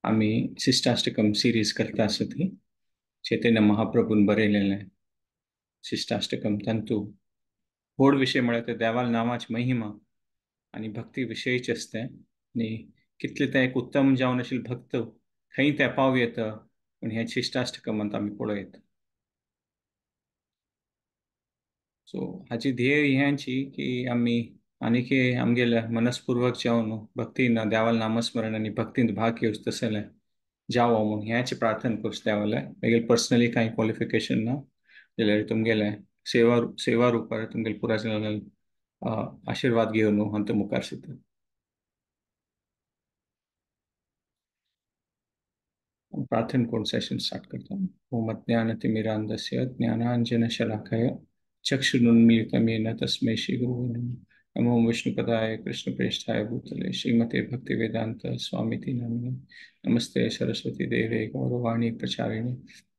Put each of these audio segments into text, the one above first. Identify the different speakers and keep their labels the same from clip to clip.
Speaker 1: आमी शिष्टाष्टकम सिरीज करता आसा ती चैतन्य महाप्रभून बरयलेलें शिष्टाष्टकम. तांतू व्हड विशय म्हळ्यार ते देवाल नांवाची महिमा आनी भक्ती विशयीच आसता आनी कितले ते एक उत्तम जावन आशिल्ले भक्त खंय ते पाव येता पूण हें शिष्टाष्टकमांत आमी पळयता. सो हाची ध्येय ह्यांची की आमी आनीक आमगेल्या मनस्पूर्वक जावन भक्तीन देवाल नामस्मरण आनी भक्तींत भाग घेवचो तसलें जावो म्हूण ह्याची प्रार्थना करचें देवालें. मागीर पर्सनली कांय क्वॉलिफिकेशन ना जाल्यार तुमगेलें सेवा सेवा रुपार तुमगेले पुराय आशिर्वाद घेवन हांव मुखार सरता. प्रार्थना करून सेशन स्टार्ट करता. ओम अज्ञानतिमिरान्धस्य ज्ञानाञ्जनशलाकया चक्षुरुन्मीलितं येन तस्मै श्रीगुरवे नमः. नमो विष्णुपदाय कृष्णप्रेष्ठाय भूतले श्रीमते भक्तिवेदांत स्वामिति नामिने. नमस्ते सरस्वती देवे गौरवाणी प्रचारिणे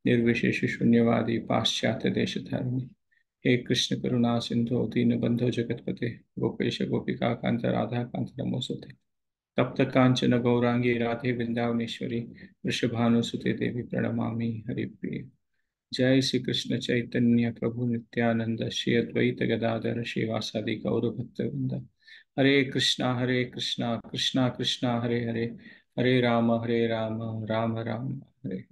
Speaker 1: निर्विशेष शून्यवादी पाश्चात्य देशधारिणे. हे कृष्ण करुणा सिंधो दीनबंधो जगतपते गोपेश गोपिका कांत राधा कांत नमोस्तुते. तप्त कांचन गौरांगी राधे वृंदावनेश्वरी वृषभानुसुते देवी प्रणमामि हरिप्रिये. जय श्री कृष्ण चैतन्य प्रभु नित्यानंद श्री अद्वैत गदाधर श्रीवासादि गौर भक्तवृंद. हरे कृष्णा कृष्णा कृष्णा हरे हरे, हरे राम राम राम हरे.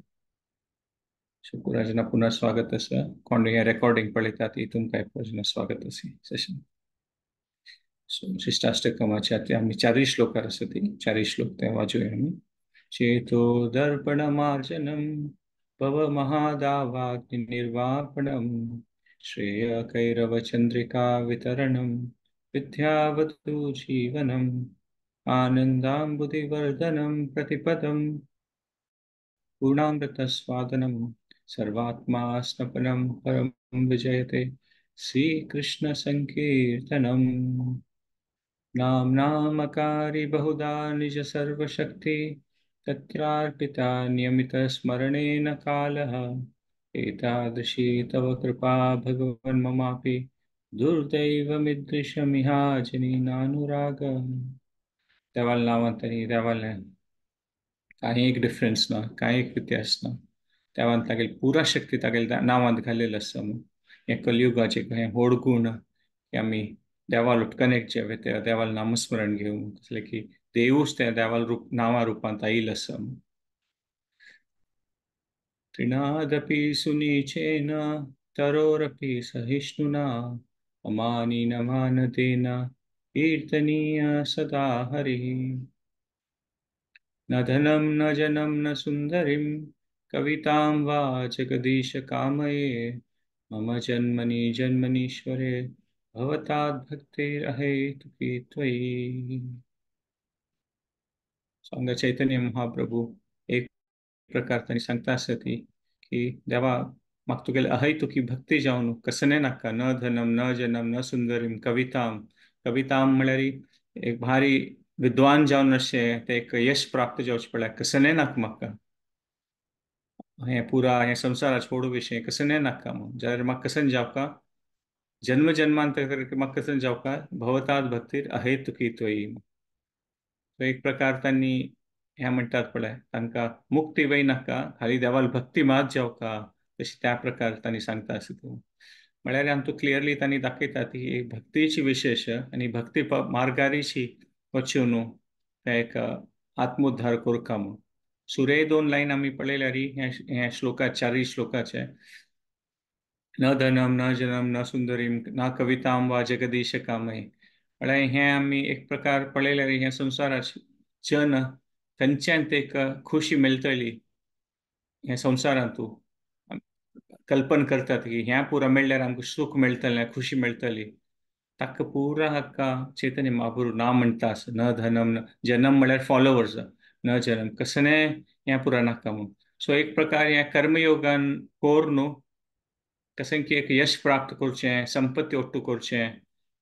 Speaker 1: पुराजना पुनः स्वागत आसा. कोण हें रेकॉर्डिंग पळयता ती तुमकां पुराजना स्वागत आसा सेशन. सो शिष्टाष्टकमाच्या आमी चारूय श्लोकार आसा ती चारूय श्लोक ते वाचुया आमी. चेतो दर्पण मार्जनम भव महादावाग्निर्वापणं श्रेय कैरवचंद्रिका वितरणं विद्यावतु जीवनम् आनंदाम्बुधिवर्धनं प्रतिपदं पूर्णामृतस्वादनं सर्वात्मा स्नपनं परं विजयते श्रीकृष्ण संकीर्तनम्. नाम्नामकारि बहुधा निज सर्वशक्ति तत्रार्पिता नियमितस्मरणेन कालः. एतादृशी तव कृपा भगवन् ममापि दुर्दैवमिदृशमिहाजनीनानुराग. देवाल नांवांत आनी देवालें कांय एक डिफरन्स ना, कांय एक व्यत्यास ना. देवान तागेली पुरा शक्ती तागेले नांवांत घालेली आसा. हें कलयुगाचें हें व्हड गूण की आमी देवाल कनेक्ट जावे त्या देवाल नामस्मरण घेवन कसलें की देवूच त्या देवाल रूप नांवा रुपांत आयिल्लो आसा. त्रिनादपि सुनीचेन तरोरपि सहिष्णुना अमानिन मानदेन कीर्तनीय सदा हरिः. न धनं न जनं न सुन्दरीं कवितां वा जगदीश कामये. मम जन्मनि जन्मनीश्वरे भवताद् भक्तिरहेतुकी त्वयि. हांगा चैतन्य महाप्रभू एक प्रकार तांणी सांगता आसा ती की देवा म्हाका तुगेली अहेतुकी भक्ती जावन कसने नाका. न धनम न जनम न सुंदरीम कविताम. कविताम म्हळ्यार एक भारी विद्वान जावन अशें ते एक यश प्राप्त जावचें पडल्यार कसने नाका म्हाका. हें पुरा हें संवसाराचें व्हड विशय कसने नाका म्हूण. जाल्यार म्हाका कसन जावका जन्म जन्मांतर म्हाका कसन जावका भवताद भक्तीर अहेतुकी त्वयि. एक प्रकार तांणी हें म्हणटात पळय तांकां मुक्ती वय नाका, खाली देवाल भक्ती मात जावका तशी त्या प्रकार तांणी सांगता आसा. तूं म्हळ्यार आमकां क्लियरली तांणी दाखयता ती भक्तीची विशेष आनी भक्ती मार्गारीची वचून ते एक आत्मोद्धार करका म्हूण. सुरे दोन लायन आमी पळयल्यार ह्या श्लोका चारूय श्लोकाचे न धनम न जनम न सुंदरीम न कविताम वा जगदीश कामय. म्हळ्यार हें आमी एक प्रकार पळयल्यार हें संवसाराचे जन थंयच्यान एक खुशी मेळटली ह्या संवसारांतू कल्पन करतात की ह्या पुरा मेळ्ळ्यार आमकां सूख मेळटलें, खुशी मेळटली. ताका पुरा हाका चैतन्य महाप्रभू ना म्हणटा आसा. न धनम न जनम म्हळ्यार फॉलोवर्स, न जनम कसने ह्या पुरा नाका म्हूण. सो एक प्रकार ह्या कर्मयोगान कोर न्हू कशें की एक यश प्राप्त करचें, संपत्ती ओट्टू करचें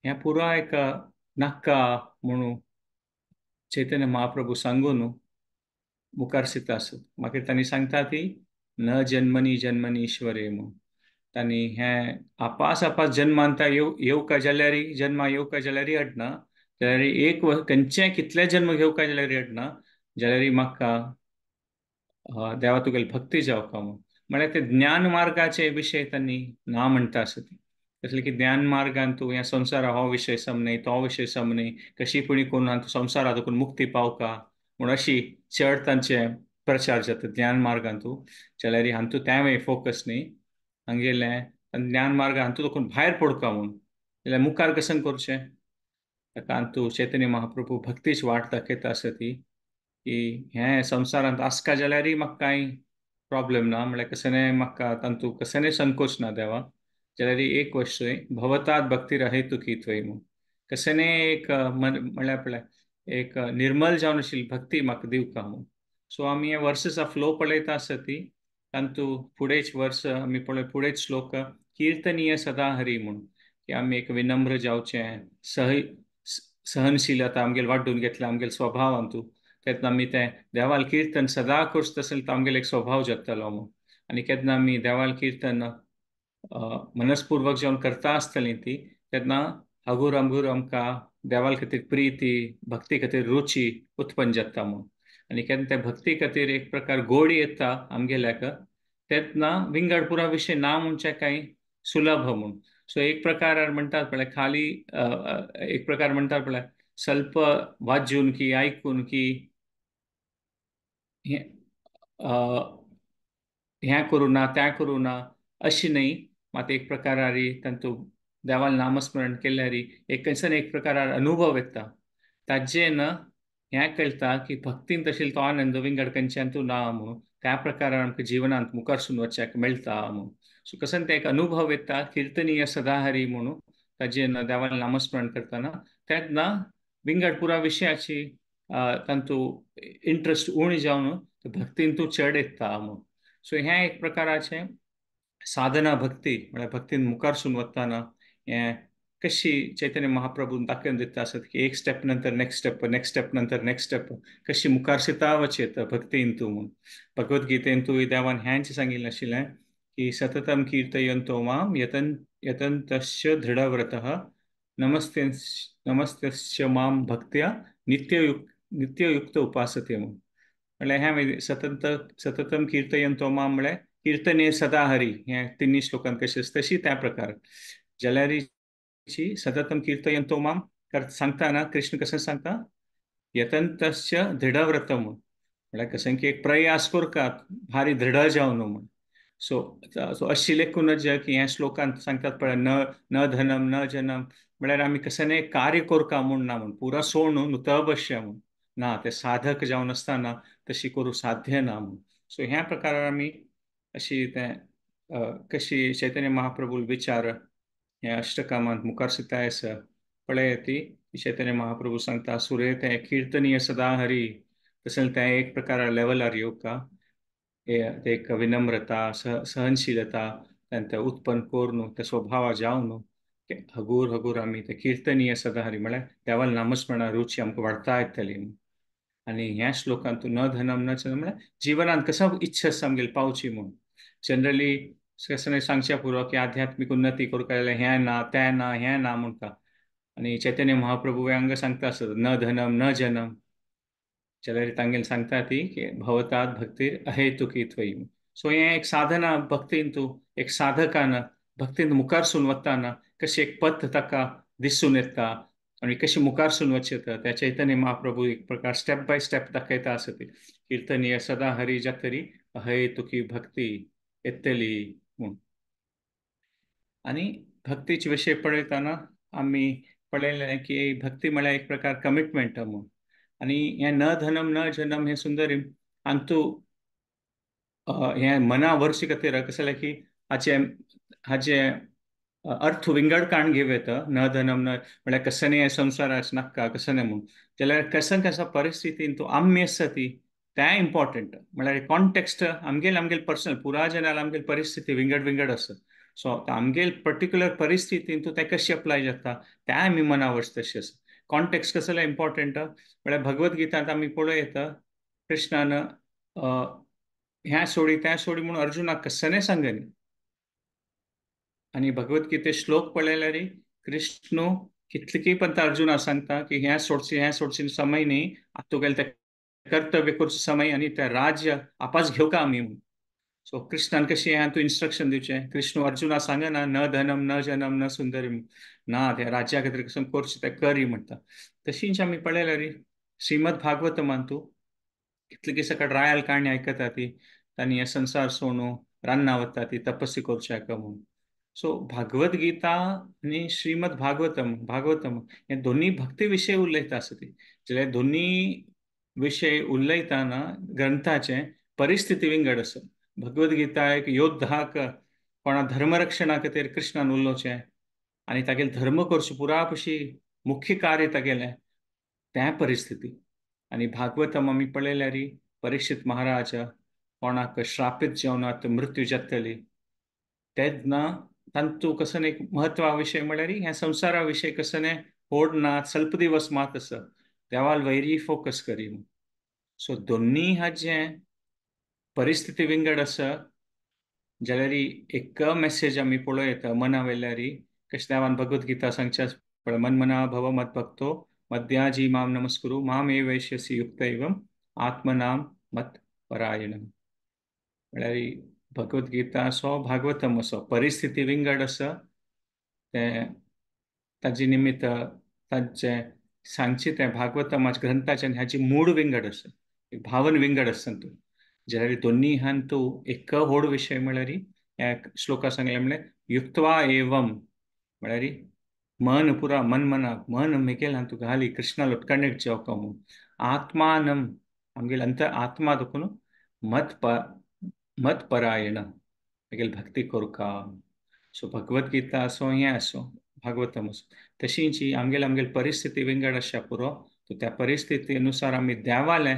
Speaker 1: ह्या पुरा एक नाका म्हणून चैतन्य महाप्रभू सांगून मुखार सिता आसत. मागीर तांणी सांगता ती न जन्मनी जन्मनी ईश्वरे म्हूण. तांणी हें आपास आपास जन्मांता येवका जाल्यार जन्मा येवका जाल्यार अडना, जाल्यार एक खंयचें कितले जन्म घेवका जाल्यार अडना, जाल्यार म्हाका देवा तुगेली भक्ती जावका म्हूण. म्हळ्यार ते ज्ञान मार्गाचे विशय तांणी ना म्हणटा आसता. कसले की ज्ञान मार्गान तूं ह्या संवसारा हो विशय समन्हय तो विशय समन्हय कशी पुणी करून तूं संवसारा तुका मुक्ती पावका म्हूण अशी चड तांचे प्रचार जाता ज्ञान मार्गान तूं. जाल्यार हांतू तेंवय फोकस न्ही हांगेलें ज्ञान मार्ग हांतू तुका भायर पडका म्हूण. जाल्यार मुखार कशें करचें ताका हांतू चैतन्य महाप्रभू भक्तीच वाट दाखयता आसा ती की हें संवसारांत आसका जाल्यारय म्हाका कांय प्रॉब्लेम ना, म्हळ्यार कसलें म्हाका तांतू कसलें संकोच ना देवा. जाल्यार एक वस्तू भवतात भक्ती अहेतुकी त्वयि म्हूण कसलें एक म्हळ्यार पळय एक निर्मल जावन आशिल्ली भक्ती म्हाका दिवका म्हूण. सो आमी हे वर्साचा फ्लो पळयता आसा ती तांतू फुडेच वर्स आमी पळय फुडेच श्लोक कीर्तनीय सदा हरी म्हूण की आमी एक विनम्र जावचें, सहनशीलता आमगेल वाड्डून घेतल्या आमगेल स्वभाव अंतू तेन्ना आमी तें देवाल कीर्तन सदा करता तशें आमगेल एक स्वभाव जातलो म्हूण. आनी केन्ना आमी देवाल कीर्तन मनस्पूर्वक जावन करता आसतली ती तेन्ना हगूर अमगूर आमकां देवाल खातीर प्रिती भक्ती खातीर रुची उत्पन्न जाता म्हूण. आनी केन्ना ते भक्ती खातीर एक प्रकार गोडी येता आमगेल्याक तेन्ना विंगड पुरा विशय ना म्हणचे कांय सुलभ म्हूण. सो एक प्रकार म्हणटात पळय खाली एक प्रकार म्हणटात पळय स्वल्प वाजून की आयकून की हें करूं ना तें करूं ना अशी न्हय, मात एक प्रकारारी तांतू देवाल नामस्मरण केल्यार एक खंयच्यान एक प्रकारार अनुभव येता ताजें न हें कळटा की भक्तीन तशें तो आनंद विंगड खंयच्यान तूं ना म्हणून त्या प्रकारान आमकां जिवनांत मुखारसून वचपाक मेळटा म्हणून. सो कसं ते एक अनुभव येता कीर्तनीय सदाहरी म्हणून ताजें न देवाल नामस्मरण करतना तेन्ना विंगड पुरा विशयाची तांतू इंट्रस्ट उणी जावन भक्तीन तूं चड येता म्हणून. सो हें एक प्रकाराचें साधना भक्ती म्हळ्यार भक्तीन मुखारसून वतना हें कशी चैतन्य महाप्रभून दाखोवन दिता आसत की एक स्टेप नंतर नेक्स्ट स्टेप, नेक्स्ट स्टेप नंतर नेक्स्ट स्टेप कशी मुखार शिता वचेत भक्तीन तूं म्हूण. भगवद्गीतेन तूं देवान हेंच सांगिल्लें आशिल्लें की सततम कीर्तयंतो माम यतन्तश्च दृढव्रतः नमस्ते नमस्तेश्च माम भक्त्या नित्ययुक्त उपासते म्हूण. म्हळ्यार हें सततम कीर्तयंतो माम म्हळ्यार कीर्तने सदा हरी हें तिन्ही श्लोकांत कशें आसा तशी त्या प्रकार. जाल्यार सततम कीर्तयंतो माम सांगता कृष्ण कशें सांगता यतन्तश्च दृढव्रत म्हूण म्हळ्यार कशें की एक प्रयास करकात भारी दृढ जावन म्हूण. सो सो अशी लेखूनच की ह्या श्लोकांत सांगतात पळय न न धनम न जनम म्हळ्यार आमी कसलें कार्य करका म्हूण ना म्हूण पुरा सोडून नुत बसया म्हूण ना, ते साधक जावन आसतना तशी करूं साध्य ना म्हूण. सो ह्या प्रकारान आमी अशी तें कशी चैतन्य महाप्रभू विचार ह्या अष्टकामांत मुखार सुद्दां आसा पळय ती चैतन्य महाप्रभू सांगता सुरे तें कीर्तनीय सदा हरी तशें तें एक प्रकार लेवलार येवका एक विनम्रता सहनशीलता तें उत्पन्न करून ते स्वभावा जावन हगूर हगूर आमी ते कीर्तनीय सदा हरी म्हळ्यार देवाल नामस्मरणा रुची आमकां वाडता येतली. आनी ह्या श्लोकांत न धनम न चनम म्हळ्यार जिवनांत कसो इच्छा आसा आमगेली पावची म्हूण. जनरली कशें सांगच्या पुरो की आध्यात्मीक उन्नती करूंक जाल्यार हें ना तें ना हें ना म्हणटा आनी चैतन्य महाप्रभू हांगा सांगता आसत न धनम न जनम जाल्यार तांगेल सांगता ती की भवतात भक्तीर अहेतुकी त्वयि. सो हें एक साधना भक्तीन तूं एक साधकान भक्तीन मुखारसून वतना कशी एक पथ ताका दिसून येता आनी कशी मुखारसून वचता त्या चैतन्य महाप्रभू एक प्रकार स्टेप बाय स्टेप दाखयता आसत कीर्तनीय सदा हरी जातरी अहेतुकी भक्ती येतली म्हूण. आनी भक्तीचे विशय पळयतना आमी पळयलें की भक्ती म्हळ्यार एक प्रकार कमिटमेंट म्हूण. आनी हें न धनम न जनम हें सुंदरी हातूं हें मना वर्सी खातीर कशें जालें की हाचें हाचें अर्थ विंगड काण घेवं येता न धनम न म्हळ्यार कसलें संवसाराच नाका कसलें म्हूण. जाल्यार कशें कशा परिस्थितीन तूं आमी आसा ती तें इम्पॉर्टंट म्हळ्यार कॉन्टेक्स्ट आमगेल आमगेल पर्सनल पुरा जनाल आमगेल परिस्थिती विंगड विंगड आसा. सो आमगेल पर्टिक्युलर परिस्थितीन तूं तें कशें अप्लाय जाता तें आमी मना वर्स तशें आसा. कॉन्टेक्स्ट कसलें इम्पॉर्टंट म्हळ्यार भगवद्गीतांत आमी पळोवं येता कृष्णान ह्या सोडी त्या सोडी म्हणून अर्जुनाक कसलें सांगनी. आनी भगवद्गीते श्लोक पळयल्यार कृष्ण कितले पण अर्जुना सांगता की ह्या सोडची समय न्ही आतां तुगेलें तें कर्तव्य करचो समय आनी तें राज्य आपास घेवका आमी म्हणून. सो कृष्णान कशें हें तूं इन्स्ट्रक्शन दिवचें, कृष्ण अर्जुना सांगना न धनम न जनम न सुंदरी ना त्या राज्या खातीर कसं करचें तें करी म्हणटा. तशींच आमी पळयल्यार श्रीमद भागवतमान तूं कितले की सकाळ रायाल काणी आयकता ती तांणी हे संसार सोडून रान्ना वता ती तपस्या करच्या म्हणून. सो भागवत गीता आनी श्रीमद भागवतम भागवतम हे दोन्ही भक्ती विशय उलयता आसा ती. जाल्यार दोन्ही विशय उलयतना ग्रंथाचे परिस्थिती विंगड आसा. भगवद गीता एक योद्धाक कोणा धर्मरक्षणा खातीर कृष्णान उलोवचें आनी तागेले धर्म करचें पुरा पशी मुख्य कार्य तागेलें त्या परिस्थिती. आनी भागवतम आमी पळयल्यार परीक्षित महाराज कोणाक श्रापित जेवणात मृत्यू जातली तेन्ना तांतू कसो एक म्हत्वा विशय म्हळ्यार ह्या संवसारा विशय कसो होड ना स्वल्प दिवस मात आसा देवाल वैरी फोकस करी. सो दोन्ही हाजें परिस्थिती विंगड आसा जाल्यार एक मेसेज आमी पळोवं येता मना वयल्यार कशें देवान भगवद गीता सांगचें पळय मनमना भव मद्भक्तो मद्याजी माम नमस्कुरु माम एव वैश्यसि युक्त एवं आत्मनाम मत परायणम. म्हळ्यार भगवद गीता असो भागवतम असो परिस्थिती विंगड आसा तें ताजे निमित्त तांचें सांगचें तें भागवतमाच्या ग्रंथाचें हाची मूड विंगड आसा, भावन विंगड आसा तूं. जाल्यार दोन्ही हान तूं एक व्हड विशय म्हळ्यार ह्या श्लोका सांगलें म्हळ्यार युक्त्वा एवम म्हळ्यार मन पुरा मन मनाक मन मेगेल हांतू घाली कृष्णा कनेक्ट जावका म्हणून आत्मानम आमगेल अंतर आत्मा देखून मत मत परायण मेगेल भक्ती करका. सो भगवद गीता असो हें असो भागवतम असो तशींच आमगेल आमगेल परिस्थिती विंगड आसच्या पुरो तो त्या परिस्थिती अनुसार आमी देवालें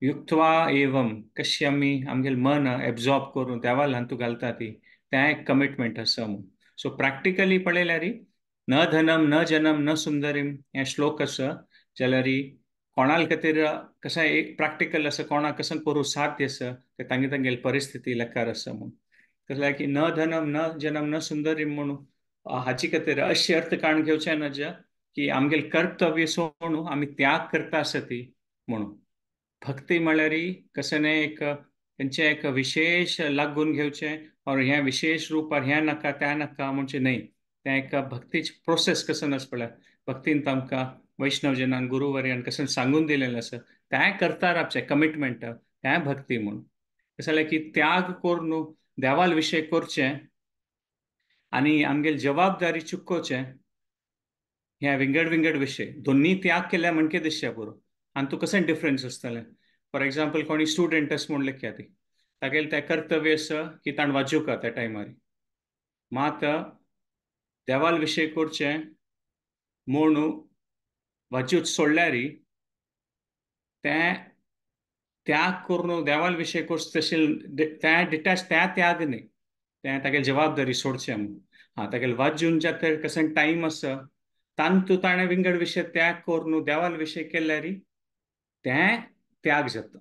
Speaker 1: युक्त्वा एवम कशी आमी आमगेल मन एब्जॉर्ब करून देवाल हांतू घालता ती तें एक कमिटमेंट आसा म्हणून. सो प्रॅक्टिकली पळयल्यार न धनम न जनम न सुंदरीम हें श्लोक आसा जाल्यार कोणाल खातीर कशें एक प्रॅक्टिकल आसा कोणाक कसं करूं साध्य आसा तें तांगे तांगेली परिस्थिती लेखार आसा म्हणून. कसल्यार की न धनम न जनम न सुंदरीम म्हणून हाचे खातीर अशें अर्थ काडून घेवचें ना ज्या की आमगेलें कर्तव्य सोडून आमी त्याग करता आसा ती म्हणून. भक्ती म्हळ्यार कशें न्हय एक तेंचें एक विशेश लागून घेवचें और हें विशेश रुपार हें नाका तें नाका म्हणचें न्हय, तें एक भक्तीची प्रोसेस कसो आसा पळय भक्तीन तांकां वैष्णव जनान गुरुवर्यान कसं सांगून दिलेलें आसा तें करता रावचें कमिटमेंट तें भक्ती म्हणून. कशें जाल्यार की त्याग करून देवाल विशय करचें आनी आमगेली जबाबदारी चुकोवचें हें विंगड विंगड विशय दोन्ही त्याग केल्यार म्हणके दिसचें पुरो. आनी तूं कशें डिफरन्स आसतलें. फॉर एग्जाम्पल कोणी स्टुडंट आसा म्हूण लेखया ती तागेलें तें कर्तव्य आसा की ताणें वाजोवका त्या टायमार मात देवाल विशय करचें म्हूण वाजूच सोडल्यार तें त्याग करून देवाल विशय करचें तशें तें डिटॅच तें त्याग न्हय तें तागेली जबाबदारी सोडचें म्हणून. आं तागेलें वाजून जाता कशें टायम आसा तांतू ताणें विंगड विशय त्याग करून देवाल विशय केल्यार तें त्याग जाता.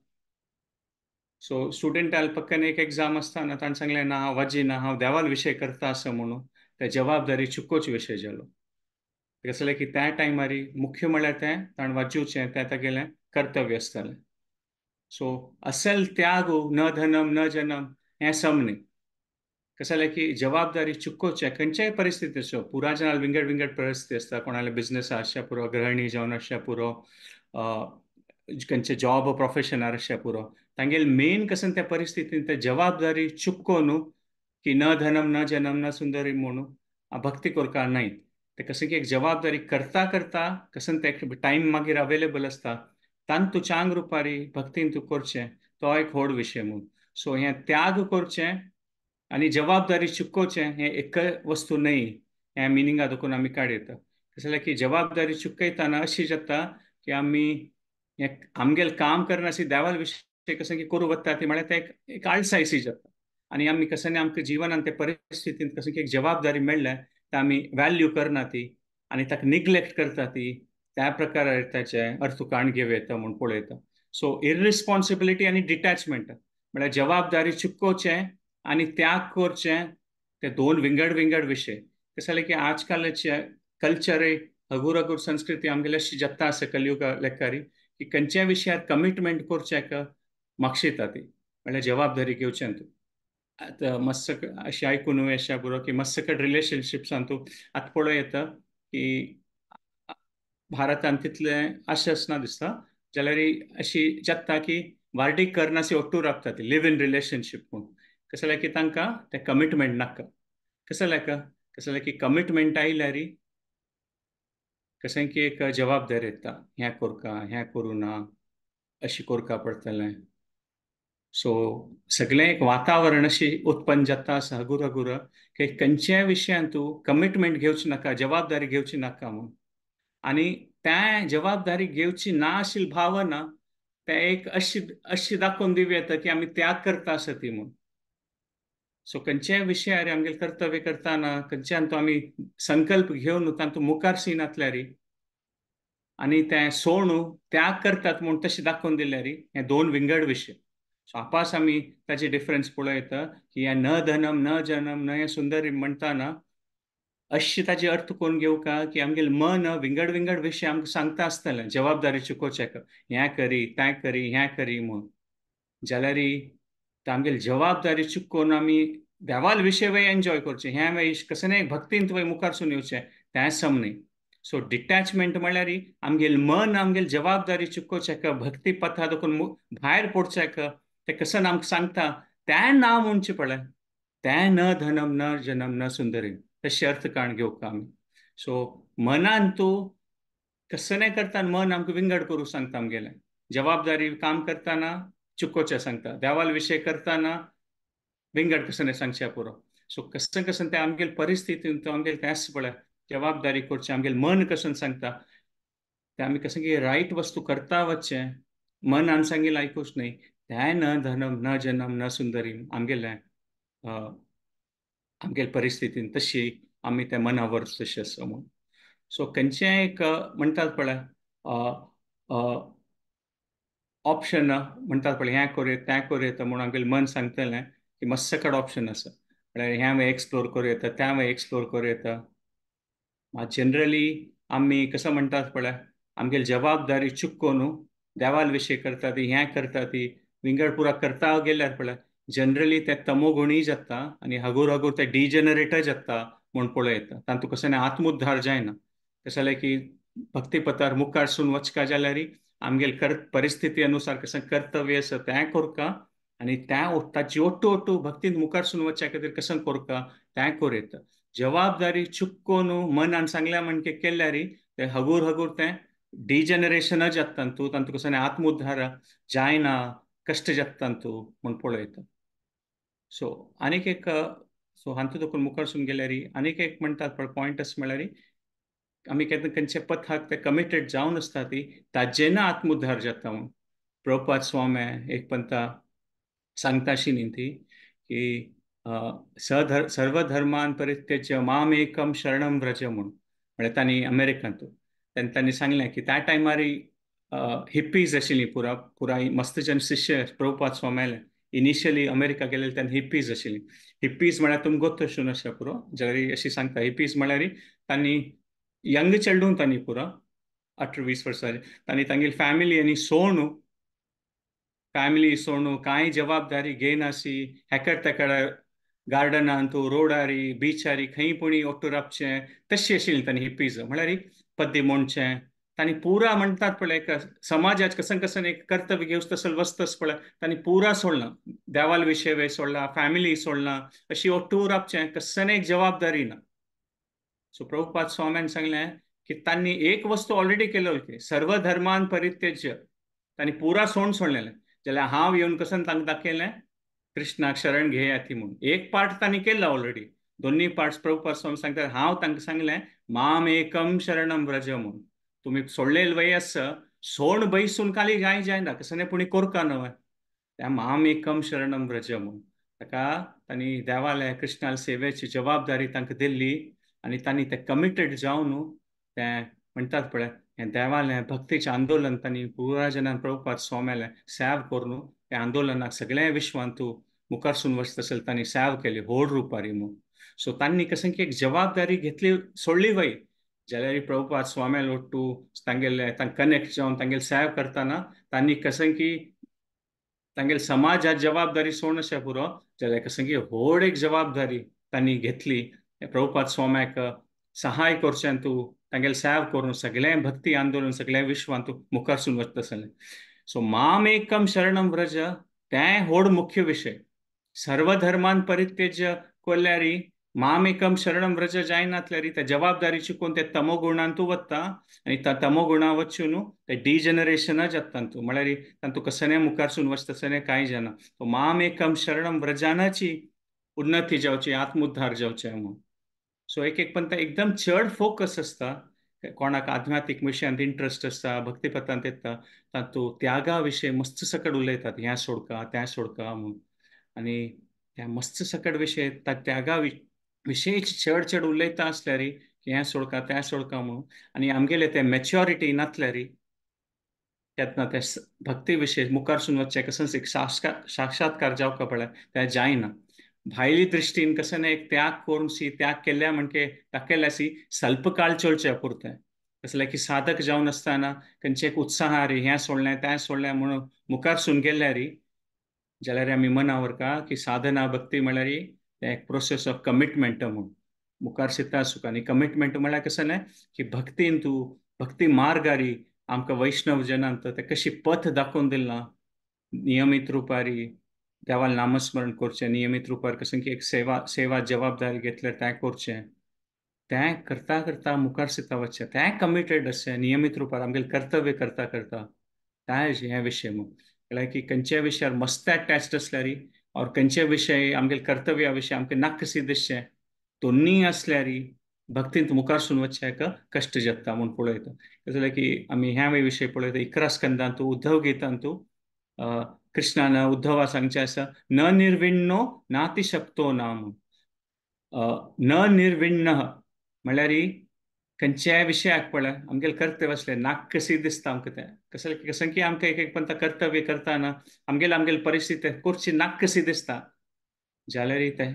Speaker 1: सो स्टुडंटाल पक्कन एक एग्जाम आसतना ताणें सांगलें ना हांव वाजिना हांव देवाल विशय करता आसा म्हणून त्या जबाबदारी चुकोच विशय जालो. कशें जालें की त्या टायमार मुख्य म्हळ्यार तें ताणें वाजोवचें तें तागेलें कर्तव्य आसतालें. सो असल त्याग न धनम न जनम हें सम न्हय. कशें जालें की जबाबदारी चुकोवचें खंयच्याय परिस्थिती आसूं पुरा जनाल विंगड विंगड परिस्थिती आसता कोणाले बिजनस आसच्या पुरो गृहिणी जावन आसच्या पुरो खंयचे जॉब प्रोफेशनार आसच्या पुरो तांगेले मेन कशें त्या परिस्थितीन ते जबाबदारी चुकोवन की न धनम न जनम न सुंदरी म्हणून भक्ती करका न्हय ते कशें की एक जबाबदारी करता करता कशें ते टायम मागीर अवेलेबल आसता तांतू चांग रुपारी भक्तीन तूं करचें तो एक व्हड विशय म्हणून. सो हें त्याग करचें आनी जबाबदारी चुकोवचें हें एक वस्तू न्हय ह्या मिनिंगा देखून आमी काडयता. कशें जाल्यार की जबाबदारी चुकयतना अशी जाता की आमी हें आमगेलें काम करनासी देवाल विशय कशें की करूं वता ती म्हळ्यार तें एक आळसायशी जाता आनी आमी कशें आमकां जिवनान ते परिस्थितींत कशें की एक जबाबदारी मेळ्ळ्या ते आमी वॅल्यू करना ती आनी ताका निग्लेक्ट करता ती त्या प्रकार ताचें अर्थ काण घेवं येता म्हूण पळयता. सो इररिस्पॉन्सिबिलिटी आनी डिटॅचमेंट म्हळ्यार जबाबदारी चुकोवचें आनी त्याग करचें ते दोन विंगड विंगड विशय. कशें जालें की आजकालचे कल्चर हगूर हगूर संस्कृती आमगेले अशी जाता आसा कलयुगा लेखारी की की खंयच्या विशयार कमिटमेंट करच्याक मागशिता ती म्हळ्यार जबाबदारी घेवचें तूं. आतां मस्त अशें आयकून अशें पुरो की मस्त कडेन रिलेशनशिप्सान तूं आतां पळोवं येता की भारतान तितलें अशें आसना दिसता, जाल्यार अशी जाता की वार्डीक करनासी ओट्टू राबता ती लिव इन रिलेशनशीप म्हूण. कशें जाल्यार की तांकां तें कमिटमेंट नाका. कशें जाल्यार कशें जाल्यार की कमिटमेंट आयल्यार कशें की एक जबाबदारी येता, हें करका हें करूं ना अशी करका पडटलें. सो सगळें एक वातावरण अशी उत्पन्न जाता आसा हगूर हगूर की खंयच्याय विशयान तूं कमिटमेंट घेवची नाका, जबाबदारी घेवची नाका म्हूण. आनी त्या जबाबदारी घेवची ना आशिल्ली भावना तें एक अशी अशी दाखोवन दिवं येता की आमी त्याग करता आसा ती म्हूण. सो खंयच्याय विशयार आमगेलें कर्तव्य करतना खंयच्यान तो आमी संकल्प घेवन तातूंत मुखार सरनातल्यार आनी तें सोणू त्याग करतात म्हूण तशें दाखोवन दिल्यार हे दोन विंगड विशय. सो आपास आमी ताजे डिफरन्स पळोवं येता की ह्या न धनम न जनम न हें सुंदरी म्हणटाना अशी ताजी अर्थ करून घेवका की आमगेलें मन विंगड विंगड विशय आमकां सांगता आसतलें जबाबदारी चुकोवच्याक, हें करी तें करी हें करी म्हूण. जाल्यार आमगेली जबाबदारी चुकोवन आमी देवाल विशय वय एन्जॉय करचें, हें वय कशें न्हय भक्तीन वय मुखारसून येवचें तें सम न्हय. सो डिटॅचमेंट म्हळ्यार आमगेलें मन आमगेली जबाबदारी चुकोवच्याक भक्ती पथा देखून भायर पडच्याक तें कशें आमकां सांगता तें ना म्हणचें पळय तें न धनम न जनम न सुंदरी तशें अर्थ काण घेवका आमी. सो मनान तूं कशें न्हय करता मन आमकां विंगड करूं सांगता, आमगेलें जबाबदारी काम करतना चुकोवचें सांगता, देवाल विशय करतना विंगड कशें न्हय सांगचें पुरो. सो कशें कशें तें आमगेले परिस्थितीन तो आमगेलें तेंच पळय जबाबदारी करचें आमगेलें मन कशें सांगता तें आमी कशें की रायट वस्तू करता वचचें मनान सांगिल्लें आयकूच न्हय तें न धनम न जनम न सुंदरी आमगेलें आमगेले परिस्थितीन तशी आमी त्या मनावर तशें आसा म्हूण. सो खंयचेंय एक म्हणटात पळय ऑप्शन म्हणटात पळय हें करूं येता तें करूं येता म्हूण आमगेलें मन सांगतलें की मस्त कडेन ऑप्शन आसा, म्हळ्यार हें हांवें एक्सप्लोर करूं येता तें हांवें एक्सप्लोर करूं येता. मात जनरली आमी कसो म्हणटात पळय आमगेली जबाबदारी चुकोवन देवाल विशय करता ती हें करता ती विंगड पुरा करता गेल्यार पळय जनरली ते तमोगुणी जाता आनी हगूर हगूर ते डिजनरेटय जाता म्हूण पळोवं येता. तातूंत कशें न्हय आत्मोद्धार जायना. कशें जाल्यार की भक्तीपथार मुखारसून वचका जाल्यार आमगेले परिस्थिती अनुसार कशें कर्तव्य आसा तें करका आनी तें ताची ओट्टू ओट्टू भक्तीन मुखारसून वचच्या खातीर कशें करका तें करूं येता. जबाबदारी चुकोवन मनान सांगल्या म्हणके केल्यार तें हगूर हगूर तें डिजनरेशनच जाता तूं तातूंत कशें न्हय आत्मोद्धार जायना, कश्ट जाता तूं म्हूण पळोवं येता. सो आनीक एक सो हातूंत देखून मुखारसून गेल्यार आनीक एक म्हणटात पळय पॉयंट अशें म्हळ्यार आमी केन्ना खंयच्या पथाक ते कमिटेड जावन आसता ती ताजें ना आत्मोद्धार जाता म्हूण. प्रभुपाद स्वामी एक पंथा सांगता अशी न्ही ती की सर्वधर्मान परित्यज्य माम एकम शरणम व्रज म्हूण. म्हळ्यार तांणी अमेरिकांत तेन्ना तांणी सांगलें की त्या टायमार हिप्पीज आशिल्लीं पुरा पुराय मस्त जन शिष्य प्रभुपाद स्वाम्याले इनिशियली अमेरिका गेलेले तेन्ना हिप्पीज आशिल्ली. हिप्पीज म्हळ्यार तुमकां गोत्त अशें आसा पुरो जाल्यार अशी सांगता हिप्पीज म्हळ्यार तांणी यंग चेडून तांणी पुरा 18-20 वर्सां तांणी तांगेली फॅमिली आनी सोणू फॅमिली सोणू कांय जबाबदारी घेयनासी हेकड तेकड गार्डनांत रोडारी बिचारी खंय पुणी ओट्टू राबचें तशी आशिल्ली तांणी हिप्पीज म्हळ्यार पद्दी म्हणचें तांणी पुरा म्हणटात पळय एक समाजाक कसन कसन एक कर्तव्य घेवचें तसो वस्तस पळय तांणी पुरा सोडला, देवाल विशय वे सोडला, फॅमिली सोडला, अशी ओट्टू राबचें कसन एक जबाबदारी ना. सो प्रभुपाद स्वाम्यान सांगलें की तांणी एक वस्तू ऑलरेडी केलो की सर्वधर्मान परित्यज्य तांणी पुरा सोड सोडलेलें जाल्यार हांव येवन कसन तांकां दाखयलें कृष्णाक शरण घेयात ती म्हूण. एक पार्ट तांणी केला ऑलरेडी, दोन्ही पार्ट्स प्रभुपाद स्वामी सांगतात हांव तांकां सांगलें माम एकम शरणम व्रज म्हूण. तुमी सोडलेले वय आसा सोण बैसून खाली जाय जायना कसं पुणी कोरका न्हय त्या माम एकम शरणम व्रज म्हूण. ताका तांणी देवाले कृष्णाले सेवेची जबाबदारी तांकां दिल्ली आनी तांणी ते कमिटेड जावन तें म्हणटात पळय हें देवालें भक्तीचें आंदोलन तांणी पुरा जनान प्रभुपाद स्वाम्यालें सेव करून त्या आंदोलनाक सगळ्या विश्वांत मुखारसून वचत आसले तांणी सेव केली व्हड रुपारी म्हूण. सो तांणी कशें की एक जबाबदारी घेतली सोडली वय जाल्यार प्रभुपाद स्वाम्याल ओट्टू तांगेले तांकां कनेक्ट जावन तांगेले सेवा करतना तांणी कसं की तांगेले समाजात जबाबदारी सोडून अशें पुरो जाल्यार कसं की व्हड एक जबाबदारी तांणी घेतली प्रभुपाद स्वाम्याक सहाय करचें तूं तांगेले सेवा करून सगळें भक्ती आंदोलन सगळें विश्वांत मुखारसून वचता आसलें. सो माम एकम शरणम व्रज तें व्हड मुख्य विशय. सर्वधर्मान परित्यज्य कोल्यारी माम एकम शरणम व्रज जायनातल्यारी त्या जबाबदारी चुकून ते तमोगुणांतू वता आनी त्या तमोगुणा वचून न्हू ते डिजनरेशना जाता तूं म्हळ्यार तांतू कसने मुखारसून वचता तसने कांय जायना. तो माम एकम शरणम व्रजानाची उन्नती जावची आत्मोद्धार जावचे म्हणून. सो एक एक पण एकदम चड फोकस आसता कोणाक आध्यात्मीक विशयांत इंट्रस्ट आसता भक्तीपथांत येता तातूंत त्यागा विशय मस्त सकट उलयतात ह्या सोडका त्या सोडका म्हणून आनी त्या मस्त सकट विशय त्या त्यागा विशय चड चड उलयता आसल्यार हें सोडका तें सोडका म्हणून आनी आमगेले ते मॅच्युरिटी नातल्यारी तेन्ना ते भक्ती विशय मुखारसून वचचें कसंच एक साक्षात्कार जावका पळय तें जायना. भायली दृश्टीन कसं ना एक त्याग करून सी त्याग केल्या म्हणके दाखयल्यासी स्वल्प काळ चलचें पुरतें कसलें की साधक जावन आसतना खंयचे एक उत्साहारी हें सोडलें तें सोडलें म्हणून मुखारसून गेल्यारी जाल्यार आमी मनावर का की साधना भक्ती म्हळ्यार तें एक प्रोसेस ऑफ कमिटमेंट म्हणून मुखार सिद्धा आसूंक. आनी कमिटमेंट म्हळ्यार कसं न्हय की भक्तीन तूं भक्ती मार्गारी आमकां वैष्णव जनांत ते कशी पथ दाखोवन दिला नियमीत रुपारी देवाल नामस्मरण करचें नियमीत रुपार कसं की एक सेवा सेवा जबाबदारी घेतल्यार तें करचें तें करता करता मुखार सिद्धा वचचें तें कमिटेड आसचें नियमीत रुपार आमगेलें कर्तव्य करता करता तें हें विशय म्हूण म्हळ्यार की खंयच्या विशयार मस्त अटॅच्ड आसल्यारी और खंयचे विशय आमगेले कर्तव्या विशय आमकां नाकशी दिसचें दोन्ही आसल्यारी भक्तींत मुखारसून वचचें कश्ट जाता म्हूण पळयता. जाल्यार की आमी ह्या विशय पळयता 11 स्कंदांतू उद्धव गीतांतू कृष्णान उद्धवा सांगचें आसा न निर्विण्णो नातिशक्तो ना म्हूण. न निर्विण्ण म्हळ्यार खंयच्याय विशयाक पळय आमगेलें कर्तव्य आसलें नाक कशी दिसता आमकां तें कसलें कसं की आमकां एक एक पंता कर्तव्य करतना आमगेले आमगेले परिस्थिती करची नाक कशी दिसता जाल्यार तें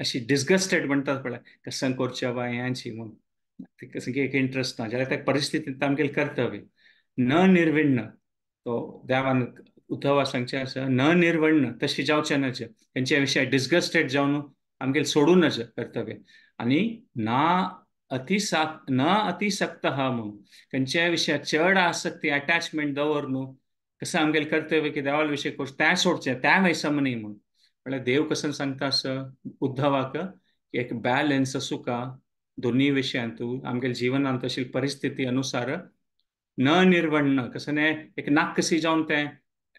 Speaker 1: अशी डिसगस्टेड म्हणटात पळय कसं करचें बा हेंची म्हणून कसं की एक इंट्रस्ट ना जाल्यार त्या परिस्थितींत आमगेलें कर्तव्य न निर्विण्ण तो देवान उद्धवा सांगचें आसा न निर्वण्ण तशी जावचें नज खंयच्या विशयाक डिसगस्टेड जावन आमगेलें सोडूं नज कर्तव्य आनी ना अतिसाक न अतिसक्त म्हणून खंयच्याय विशयाक चड आसक्ती अटॅचमेंट दवर न्हू कसं आमगेलें कर्तव्य की देवाल विशय करचें तें सोडचें तें वैसम न्ही म्हणून. म्हळ्यार देव कसं सांगता आसा उद्धवाक की एक बॅलन्स आसूका दोन्ही विशयांतू आमगेले जिवनांत अशी परिस्थिती अनुसार न निर्वण्ण कसं न्हय एक नाक कशी जावन तें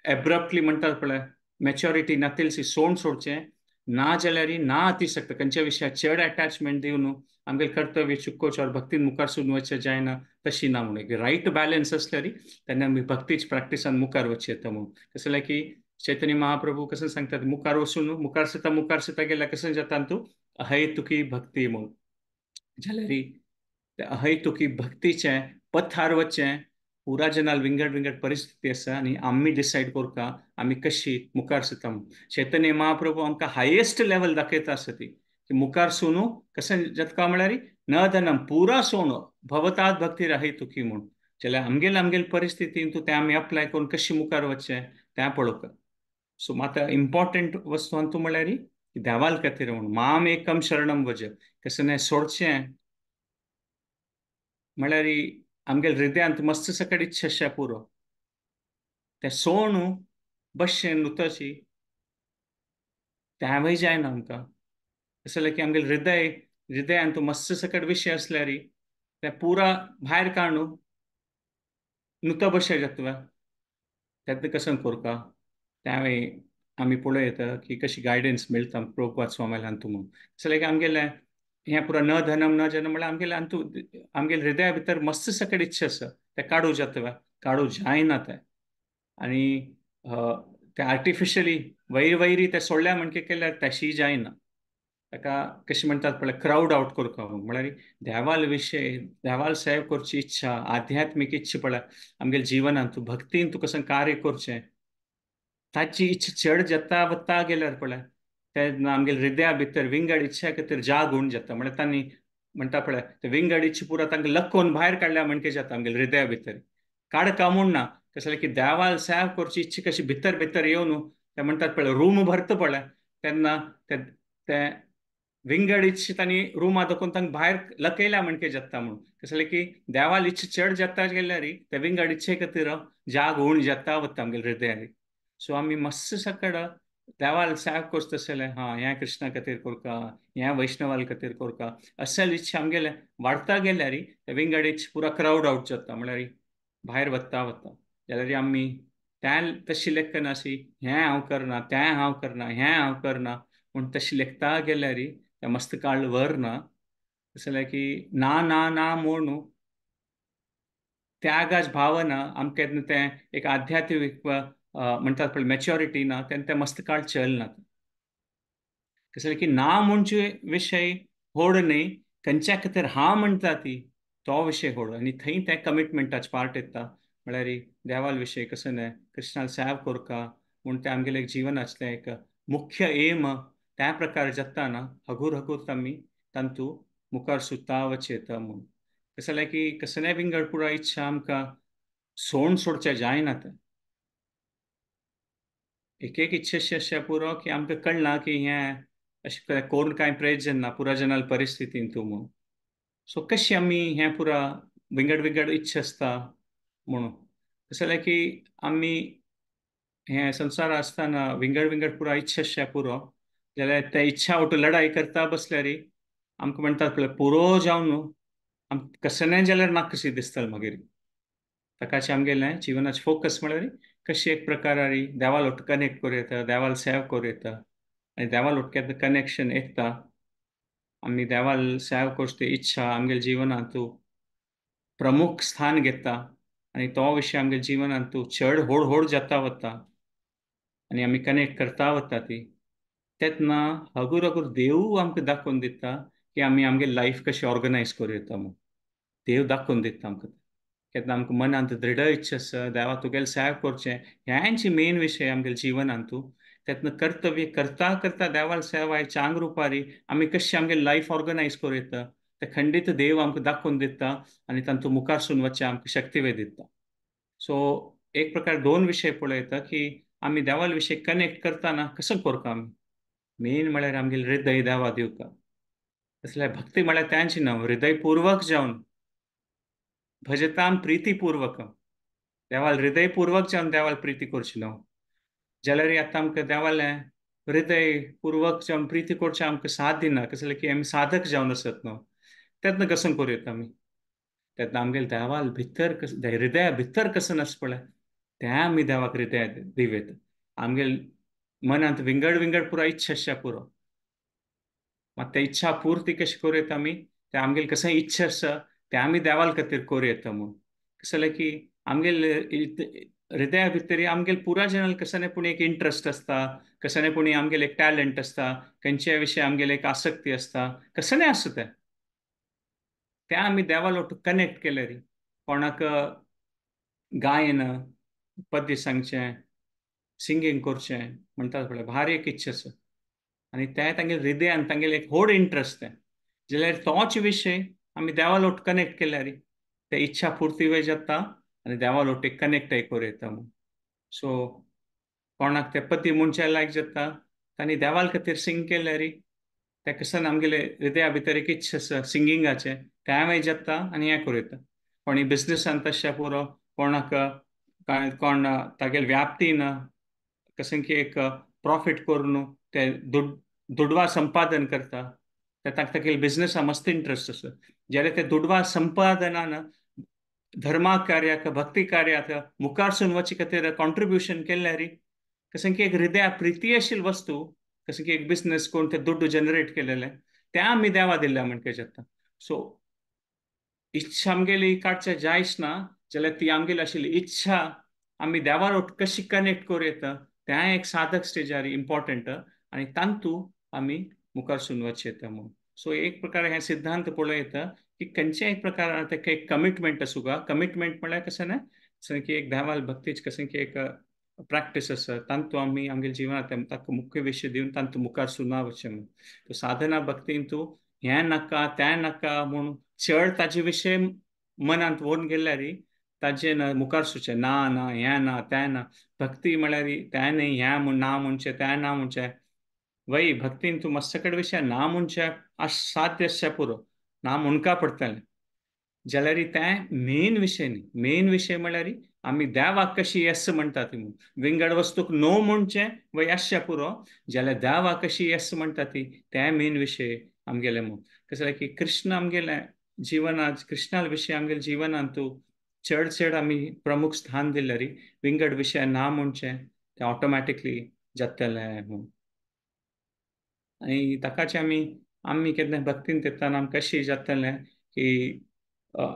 Speaker 1: एब्रप्टली म्हणटात पळय मॅच्युरिटी नातिलसी सोड सोडचें ना जाल्यार ना अतिशक्त खंयच्या विशयाक चड अटॅचमेंट दिवन आमगेलें कर्तव्य चुकोवचें और भक्तीन मुखारसून वचचें जायना तशी ना म्हणून एक रायट बॅलन्स आसल्यार तेन्ना आमी भक्तीच प्रॅक्टिसान मुखार वचचें येता म्हणून. कसलें की चैतन्य महाप्रभू कसं सांगतात मुखार वचून मुखार सिता गेल्यार कसं जाता तूं अहैतुकी भक्ती म्हणून जाल्यार त्या अहैतुकी भक्तीचें पथार वचचें पुरा जनाल विंगड विंगड परिस्थिती आसा आनी आमी डिसायड करता आमी कशी मुखार सरता म्हणून. चैतन्य महाप्रभू आमकां हायेस्ट लेवल दाखयता आसा ती की मुखार सोनू कशें जाता म्हळ्यार न धनम पुरा सोनो भवतात भक्ती अहैतुकी म्हूण जाल्यार आमगेले आमगेले परिस्थितीन तूं तें आमी अप्लाय करून कशी मुखार वचचें तें पळोवंक. सो मात इम्पॉर्टंट वस्तू अंतू म्हळ्यार देवाल खातीर म्हणून माम एकम शरणम व्रज कसं न्हय सोडचें म्हळ्यार आमगेले हृदयांत मस्त सकट इच्छा आसा पुरो तें सोणू बसचें नुतशी तेंवूय जायना आमकां. कसलें की आमगेले हृदय हृदयांत मस्त सकट विशय आसल्यार तें पुरा भायर काडून नुतो बशें जाता तेन्ना कसं करता त्यावेळी आमी पळयता की कशी गायडन्स मेळटा प्रभुपाद स्वाम्याल्यान अंतू म्हणून. कसलें की आमगेलें हें पुरा न धनम न जनम म्हळ्यार आमगेलें अंतू आमगेले हृदया भितर मस्त सकट इच्छा आसा तें काडूं जाता काडूं जायना तें आनी तें आर्टिफिशली वैर वैरी तें सोडल्या म्हणके केल्यार तशी जायना ताका कशें म्हणटात पळय क्रावड आवट करता म्हळ्यार देवाल विशय देवाल सेव करची इच्छा आध्यात्मीक इच्छा पळय आमगेले जिवनांत भक्तीन तूं कसं कार्य करचें ताची इच्छा चड जाता वता गेल्यार पळय तेन्ना आमगेले हृदया भितर विंगड इच्छा खातीर जाग होवन जाता म्हळ्यार तांणी म्हणटा पळय ते विंगड इच्छा पुरा तांकां लकोवन भायर काडल्या म्हणके जाता आमगेले हृदया भितर काडका म्हूण ना, कशें की देवाल सेव करची इच्छा कशी भितर भितर येवन ते म्हणटात पळय रूम भरता पळय तेन्ना ते विंगड इच्छा तांणी रुमा दाखोवन तांकां भायर लकयल्या म्हणके जाता म्हणून, कशें की देवाल इच्छा चड जाता गेल्यार ते विंगड इच्छे खातीर जाग उण जाता वता आमगेले हृदयारी. सो आमी मस्त सकड देवाल सेव करता तशें हां ह्या कृष्णा खातीर करता, ह्या वैष्णवाल खातीर करता, असल इच्छा आमगेले वाडता गेल्यार ते विंगड इच्छा पुरा क्रावड आवट जाता, म्हळ्यार भायर वता वता. जाल्यार आमी त्या तशी लेखना अशी हें हांव करना, तें हांव करना, हें हांव करना म्हूण तशी लेखता गेल्यार त्या मस्त काळ व्हरना. तशें की ना ना ना म्हणून त्यागाच भावना आमकां तें एक आध्यात्मीक म्हणटात पळय मॅच्युरिटी ना, तेन्ना तें मस्त काळ चलना. कशें की ना म्हणचे विशय होड न्हय, खंयच्या खातीर हांव म्हणटा ती तो विशय होड, आनी थंय तें कमिटमेंटाच पार्ट येता. म्हळ्यार देवाल विशय कसो न्हय कृष्णाल सेव करका म्हूण तें आमगेलें एक जिवनाचें एक मुख्य एम त्या प्रकार जाता ना, हगूर हगूर आमी तांतू मुखार सुद्दां वचयता म्हूण. कशें जाल्यार की कसलेय विंगड पुरा इच्छा आमकां सोड सोडचें जायना तें एक एक इच्छा अशें पुरो की आमकां कळना की हें अशें करून कांय प्रयोजन ना पुरा जनाल परिस्थितीन तूं म्हूण. सो कशी आमी हें पुरा विंगड विंगड इच्छा आसता म्हणून, कशें जाल्यार की आमी हें संवसार आसतना विंगड विंगड पुरा इच्छा आसता पुरो, जाल्यार त्या इच्छा वटून लढाई करता बसल्यार आमकां म्हणटात पळय पुरो जावन न्हू आमकां कसलें जाल्यार नाका कशी दिसतलें मागीर. ताकाच आमगेलें जिवनाचें फोकस म्हळ्यार कशी एक प्रकारारी देवाल वट कनेक्ट करूं येता, देवाल सेव करूं येता, आनी देवाल वट केन्ना कनेक्शन येता आमी देवाल सेव करची ती इच्छा आमगेल्या जिवनांतू प्रमुख स्थान घेता आनी तो विशय आमगेल्या जिवनांतू चड होड होड जाता वता आनी आमी कनेक्ट करता वता ती, तेन्ना हगूर हगूर देव आमकां दाखोवन दिता की आमी आमगे लायफ कशी ऑर्गनायज करूं येता म्हूण. देव दाखोवन दिता आमकां केन्ना आमकां मनांत दृढ इच्छा आसा देवा तुगेलें सेव करचें, ह्यांची मेन विशय आमगेल्या जिवनांतू. तेन्ना कर्तव्य करता करता देवाल सेवाय चांग रुपारी आमी कशी आमगे लायफ ऑर्गनायज करूं येता ते खंडीत देव आमकां दाखोवन दिता आनी तांतूं मुखारसून वचचें आमकां शक्ती दिता. सो एक प्रकार दोन विशय पळयता की आमी देवाल विशय कनेक्ट करतना कसो करता आमी, मेन म्हळ्यार आमगेलें हृदय देवा दिवका. तसल्यार भक्ती म्हळ्यार तांची न्हू, हृदयपूर्वक जावन भजताम प्रितीपूर्वक देवाल हृदयपूर्वक जावन देवाल प्रिती करची न्हू. जाल्यार आतां आमकां देवालें हृदयपूर्वक जावन प्रिती करचें आमकां साथ दिना, कसलें की आमी साधक जावन आसत न्हू, तेन्ना कसो करूं येता आमी, तेन्ना आमगेले देवाल भितर हृदया भितर कसो आसता पळय तें आमी देवाक हृदय दिवयता. आमगेले मनांत विंगड विंगड पुरा इच्छा आसता पुरो, मात त्या इच्छा पुर्ती कशी करूं येता आमी, ते आमगेले कशें इच्छा आसा ते आमी देवाल खातीर करूं येता म्हूण. कशें जाल्यार की आमगेले हृदया भितर आमगेले पुरा जनाल कशें पूण एक इंट्रस्ट आसता, कशें पूण आमगेले एक टॅलंट आसता, खंयच्याय विशय आमगेले एक आसक्ती आसता, कशें आसता तें तें आमी देवाल वटून कनेक्ट केल्यार कोणाक गायन पद्य सांगचें सिंगींग करचें म्हणटात पळय भारी एक इच्छा आसा आनी तें तांगेले हृदयान तांगेले एक व्हड इंट्रस्ट तें, जाल्यार तोच विशय आमी देवाल वट कनेक्ट केल्यार ते इच्छा पुर्ती वय जाता आनी देवाल वट एक कनेक्टय करूं येता म्हूण. सो कोणाक ते पती मनशा लायक जाता तांणी देवाल खातीर सिंग केल्यार ते कसन आमगेले हृदया भितर एक इच्छा आसा सिंगिंगाचें तें वय जाता आनी हें करूं येता. कोणी बिजनसान तशें पुरो, कोणाक कोण तागेले व्याप्तीन कशें की एक प्रॉफीट करून ते दुडवा संपादन करता, ताका तागेले बिजनसा मस्त इंट्रस्ट आसा, जाल्यार ते दुडवा संपादनान धर्मा कार्याक भक्ती कार्याक मुखारसून वचे खातीर कॉन्ट्रिब्युशन केल्यार कशें की एक हृदया प्रिती आशिल्ली वस्तू कशें की एक बिजनस करून ते दुड्डू जनरेट केलेले ते आमी देवा दिल्ल्या म्हणके जाता. सो इच्छा आमगेली काडचे जायच ना, जाल्यार ती आमगेली आशिल्ली इच्छा आमी देवा वट कशी कनेक्ट करूं येता तें एक साधक स्टेजार इम्पॉर्टंट आनी तांतू आमी मुखारसून वचचें येता म्हूण. सो एक प्रकार हें सिद्धांत पळयता की खंयच्याय एक प्रकारान तेका एक कमिटमेंट आसूं गा. कमिटमेंट म्हळ्यार कशें न्हय, जशें की एक देवाल भक्तीच कशें की एक प्रॅक्टीस आसा तांतू आमी आमगेल्या जिवनांत ताका मुख्य विशय दिवन तांतू मुखार सुना वचचें म्हूण. साधना भक्तीन तूं हें नाका तें नाका म्हूण चड ताजे विशय मनांत व्हरून गेल्यार ताजे मुखार सुचें ना ना हें ना तें ना. भक्ती म्हळ्यार तें न्ही, हें म्हूण ना म्हणचें तें ना म्हणचें. वय भक्तीन तूं मस्त कडेन विशय ना म्हणचें साध्य आसचें पुरो, ना म्हणका पडटलें जाल्यार तें मेन विशय न्ही. मेन विशय म्हळ्यार आमी देवाक कशी येस म्हणटा ती म्हूण. विंगड वस्तूक नो म्हणचें वय आसचें पुरो, जाल्यार देवाक कशी येस म्हणटा ती तें मेन विशय आमगेलें म्हूण. कसो की कृष्ण आमगेलें जिवनांत, कृष्णा विशय आमगेले जिवनांत चड चड आमी प्रमुख स्थान दिल्यार विंगड विशय ना म्हणचें तें ऑटोमॅटिकली जातलें म्हूण. आनी ताकाचे आमी आमी केन्ना भक्तीन येताना आमकां कशी जातलें की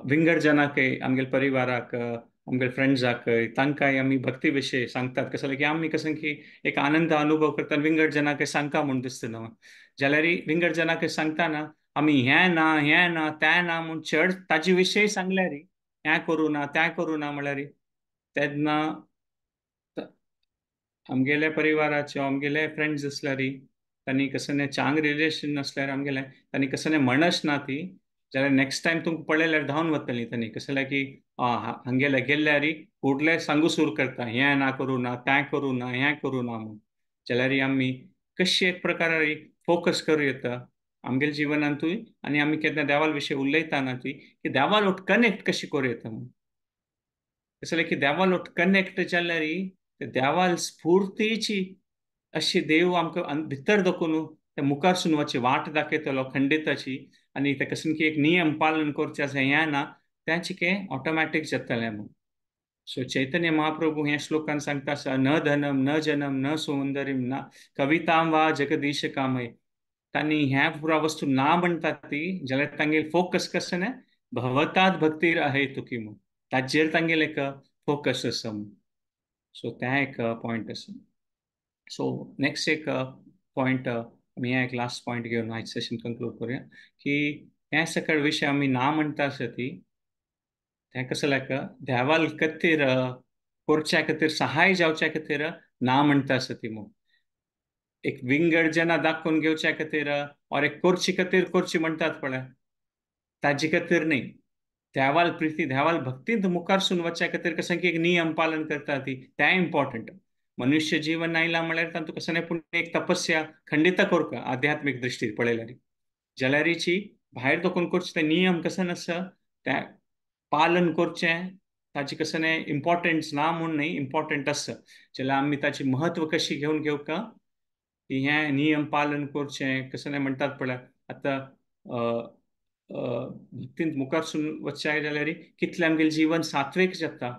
Speaker 1: विंगड जनाकय आमगेले परिवाराक आमगेले फ्रेंड्साक तांकांय आमी भक्ती विशय सांगतात. कसो की आमी कसं की एक आनंद अनुभव करता विंगड जनाकय सांगता म्हूण दिसता न्हू. जाल्यार विंगड जनाकय सांगतना आमी हें ना हें ना तें ना म्हूण चड ताजे विशय सांगल्यार हें करूं ना तें करूं ना म्हळ्यार तेन्ना आमगेल्या परिवाराचे आमगेले फ्रेंड्स आसल्यार तांणी कसं चांग रिलेशन आसल्यार आमगेलें तांणी कसं म्हणस ना ती जाल्यार नेक्स्ट टायम तुमकां पळयल्यार धांवन वतली तांणी. कसं की हांगेले गेल्यार फुडले सांगू सुरू करता हें ना करूं ना तें करूं ना हें करूं ना म्हूण. जाल्यार आमी कशी एक प्रकारे फोकस करूं येता आमगेल्या जिवनांतूय आनी आमी केन्ना देवाल विशय उलयतना ती की देवालोट कनेक्ट कशी करूं येता म्हूण. कसं की देवालोट कनेक्ट जाल्यार देवाल स्फूर्तीची अशी देव आमकां भितर दखून ते मुखार सुनवाची वाट दाखयतलो खंडिताची. आनी ते कसं की एक नियम पालन करचें आसा हें ना तें चिकें ऑटोमॅटीक जातलें म्हूण. सो चैतन्य महाप्रभू ह्या श्लोकान सांगता आसा न धनम न जनम न सौंदर्यम न कवितां वा जगदीश कामय. तांणी ह्या पुरा वस्तू ना म्हणटात ती जाल्यार तांगेले फोकस कसं न्ही भवतात भक्तीर अहेतुकी म्हूण, ताजेर तांगेले एक फोकस आसा म्हूण. सो तें एक पॉयंट आसा. सो नेक्स्ट एक पॉयंट आमी एक लास्ट पॉयंट घेवन आयज सेशन कंक्लूड करूया की हें सकळ विशय आमी ना म्हणटा आसा ती तें कसं लायक देवाल खातीर करच्या खातीर सहाय जावच्या खातीर ना म्हणटा आसा ती म्हूण. एक विंगड जना दाखोवन घेवच्या खातीर और एक करची खातीर करची म्हणटात पळय ताजे खातीर न्ही. देवाल प्रिती देवाल भक्तींत मुखार सून वचच्या खातीर कसं की एक नियम पालन करता ती तें इम्पॉर्टंट. मनुष्य जीवन आयला म्हळ्यार तातूंत कसं न्ही पूण एक तपस्या खंडिता करका आध्यात्मीक दृश्टीर पळयल्यार जाल्यारीची भायर दखून करचें ते नियम कसं नासता तें पालन करचें ताजे कसं न्ही इम्पॉर्टन्स ना म्हूण न्ही, इम्पॉर्टंट आसा. जाल्यार आमी ताचें म्हत्व कशी घेवन घेवका की हें नियम पालन करचें कसं न्ही म्हणटात पळय आतां भक्तींत मुखार सून वचचें जाल्यार कितलें आमगेलें जीवन सात्वीक जाता.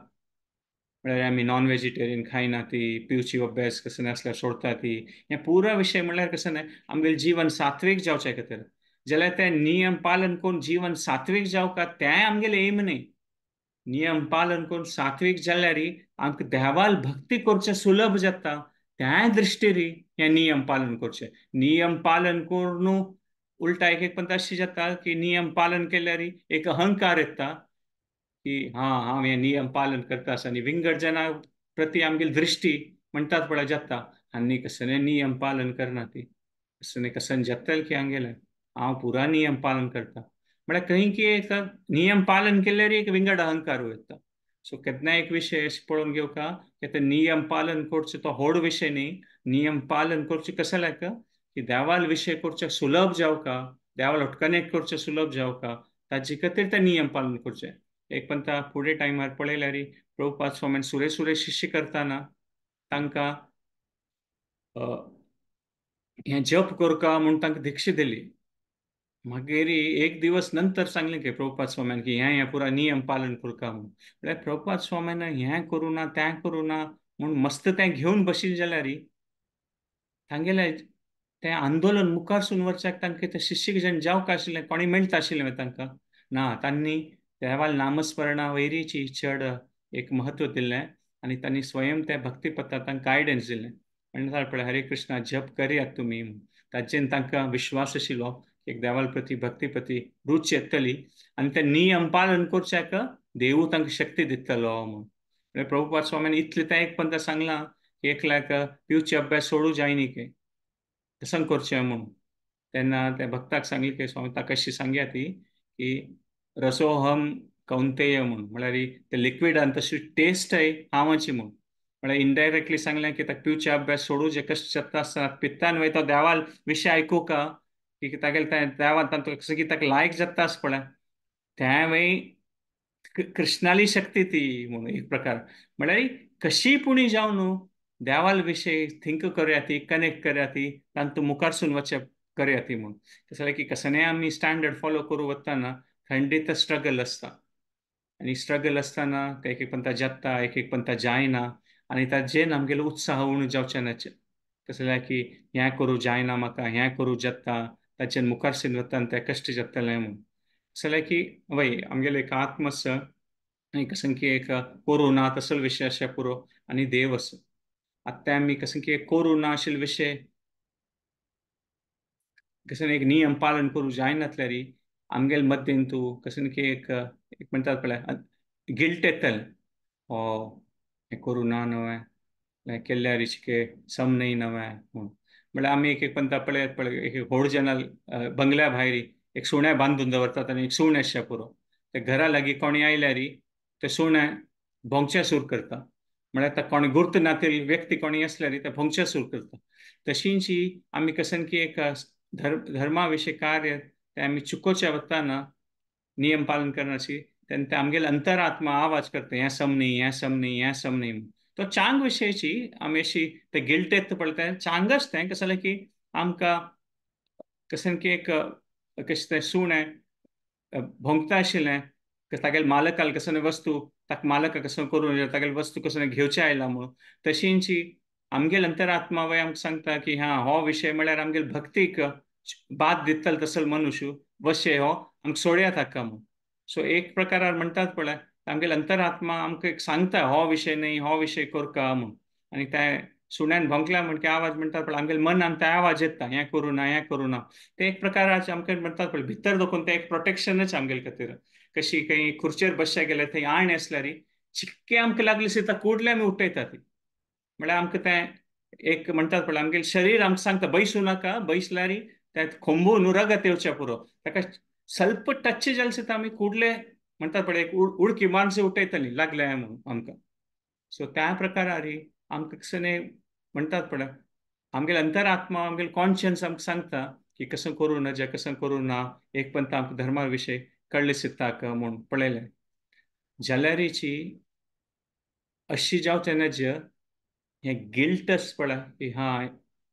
Speaker 1: म्हळ्यार आमी नॉन व्हेजिटेरियन खायना ती, पिवची अभ्यास कसं न्ही आसल्यार सोडटा ती, हें पुरा विशय म्हळ्यार कसं न्ही आमगेलें जीवन सात्वीक जावचें खातीर. जाल्यार तें नियम पालन करून जीवन सात्वीक जावका तें आमगेलें एम न्ही. नियम पालन करून सात्वीक जाल्यार आमकां देवाल भक्ती करचें सुलभ जाता त्या दृश्टीर हें नियम पालन करचें. नियम पालन करून उलटा एक एक पण अशी जाता की नियम पालन केल्यार एक अहंकार येता की हां हांव हें नियम पालन करता आसा आनी विंगड जना प्रती आमगेली दृश्टी म्हणटात पळय जाता आनी कसलें नियम पालन करना ती कसलें कसं जातलें की हांगेलें हांव पुरा नियम पालन करता म्हळ्यार खंय की एक नियम पालन केल्यार एक विंगड अहंकार वयता. सो केन्ना एक विशय अशें पळोवन घेवका की ते नियम पालन करचें तो व्हड विशय न्ही. नियम पालन करचें कशें लायक की देवाल विशय करचें सुलभ जावका, देवाल कनेक्ट करचें सुलभ जावका ताजे खातीर ते नियम पालन करचें. एक पण फुडें टायमार पळयल्यार प्रभुपाद स्वामीन सुरे सुरे शिष्य करतना तांकां हें जप करका म्हूण तांकां दीक्षा दिली. मागीर एक दिवस नंतर सांगलें की प्रभुपाद स्वाम्यान की हें हें पुरा नियम पालन करका म्हूण. म्हळ्यार प्रभुपाद स्वाम्यान हें करूं ना तें करूं ना म्हूण मस्त तें घेवन बशिल्लें जाल्यार तांगेलें तें आंदोलन मुखार सून वचच्याक तांकां तें शिष्य जण जावंक आशिल्लें कोणी मेळटा आशिल्लें तांकां ना. तांणी देवाल नामस्मरणा वैरीची चड एक महत्व दिलें आनी तांणी स्वयं त्या भक्तीपथाक तांकां गायडन्स दिलें. आनी पळय हरे कृष्णा जप करयात तुमी, ताचेर तांकां विश्वास आशिल्लो एक देवाल प्रती भक्ती प्रती रुची येतली आनी ते नियम पालन करच्याक देवू तांकां शक्ती दितलो म्हूण. म्हळ्यार प्रभुपाद स्वाम्यान इतलें तें एक पंता सांगलां की एकल्याक पिवचे अभ्यास सोडू जायनी की तसं करचें म्हूण. तेन्ना त्या भक्ताक सांगली की स्वामी ताकाशी सांगया ती की रसोहम कौंतेय म्हूण, म्हळ्यार ते लिक्विडान तशी टेस्ट आहे हांवाची म्हूण. म्हळ्यार इनडायरेक्टली सांगलें की ताका पिवचे अभ्यास सोडू जे कश्ट जाता आसतना पित्तान वयता देवाल विशय आयकूं का की तागेले तें देवान तांतूं कसं की ताका लायक जाता आस पळय त्या वय कृष्णाली शक्ती ती म्हणून एक प्रकार. म्हळ्यार कशी पुणी जावन न्हू देवाल विशय थिंक करूया ती, कनेक्ट करूया ती, तांतूं मुखारसून वचप करूया ती म्हूण. तशें की कसनेय आमी स्टँडर्ड फॉलो करूं वतना खंडीत स्ट्रगल आसता आनी स्ट्रगल आसतना ते एक एक पंथा जाता, एक एक पंथा जायना आनी ताजेन आमगेलो उत्साह उणो जावचे ना. कसलें की हें करूं जायना म्हाका, हें करूं जाता, ताचेर मुखारसून वता आनी तें कश्ट जातलें म्हूण. कसलें की वय आमगेलो एक आत्म आसा आनी कसं की एक करूं ना तसलो विशय आसा पुरो आनी देव आसा. आतां आमी कसं की करूं ना आशिल्लो विशय कसं एक नियम पालन करूं जायनातल्यार आमगेले मद्देन तूं कसं की एक एक म्हणटात पळय गिल्ट येतलें, हो हें करूं ना न्हय केल्यार इश्के सम न्हय नवें म्हूण. म्हळ्यार आमी एक एक पंथा पळयत पळय एक एक व्हड जनाल बंगल्या भायर एक सुणें बांदून दवरतात आनी एक सुणें आसचें पुरो, ते घरा लागीं कोणी आयल्यार ते सुणें भोंवचें सूर करता. म्हळ्यार आतां कोण गुर्त नातील व्यक्ती कोणी आसल्यार ते भोंवचें सूर करता. तशींची आमी कसन की एक धर्मा विशय कार्य ते आमी चुकोवचे वतना नियम पालन करनाची तेन्ना ते आमगेले अंतरात्मा आवाज करता हें सम न्ही, हें सम न्ही, हें सम न्ही. तो चांग विशयाची आमी अशी ते गिल्ट येता पळय तें चांगच तें कशें जालें की आमकां कशें की एक कशें तें सुणें भोंकता आशिल्लें तागेले मालकाल कसो वस्तू ताका मालका कसो करूं तागेले वस्तू कसो घेवचें आयला म्हणून. तशींची आमगेले अंतरात्मा वय आमकां सांगता की हा हो विशय म्हळ्यार आमगेले भक्तीक बाद दितलो तसलो मनुष्य वशे हो आमकां सोडया ताका म्हूण. सो एक प्रकारार म्हणटात पळय आमगेले अंतरात्मा आमकां एक सांगता हो विशय न्ही, हो विशय करका म्हूण. आनी त्या सुण्यान भोंकल्या म्हण की आवाज म्हणटात पळय आमगेले मनान ते आवाज येता हें करूं ना, हें करूं ना. ते एक प्रकाराचे आमकां म्हणटात पळय भितर दोखून ते एक प्रोटेक्शनच आमगेले खातीर. कशी खंय खुर्चेर बसच्या गेल्यार थंय आण आसल्यार चिक्के आमकां लागली सुद्दां कुडले आमी उठयता ती. म्हळ्यार आमकां तें एक म्हणटात पळय आमगेलें शरीर आमकां सांगता बैसूं नाका, बैसल्यार तें खोंबून रगत येवचें पुरो, ताका स्वल्प टच जाल्यार सुद्दां आमी कुडले म्हणटात पळय एक उडकी मानसे उठयतली लागले म्हणून आमकां. सो त्या प्रकारार आमकां कशें म्हणटात पळय आमगेले अंतरात्मा आमगेले कॉन्शियन्स आमकां सांगता की कसं करूं नजे, कसं करूं ना, एक पंथ आमकां धर्मा विशय कळ्ळें सिद्धाक म्हूण पळयलें. जाल्यारीची अशी जावचें नज हें गिल्टस पळय की हा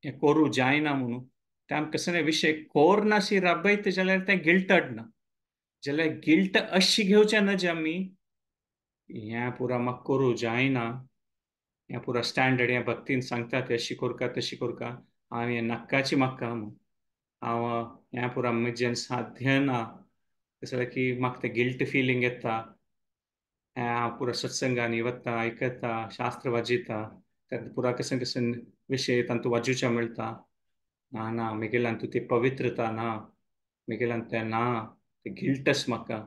Speaker 1: हें करूं जायना म्हणून तें आमकां कसले विशय कोरनाशी राबयत जाल्यार तें गिल्टड ना. जाल्यार गिल्ट अशी घेवचें नज आमी हें पुरा म्हाका करूं जायना, हें पुरा स्टँडर्ड हें भक्तीन सांगता तें अशी करका तशी करका, हांव हें नाकाची म्हाका म्हूण हांव हें पुरा म्हजें साध्य ना, तशें की म्हाका तें गिल्ट फिलींग येता, हांव पुरा सत्संगांनी वता आयकता शास्त्र वाजयता तेन्ना पुरा कशें कशें विशय तांतूं वाजोवचें मेळटा. ना ना म्हगेल्यान तूं ती पवित्रता ना, म्हगेल्यान तें ना, तें गिल्टस म्हाका,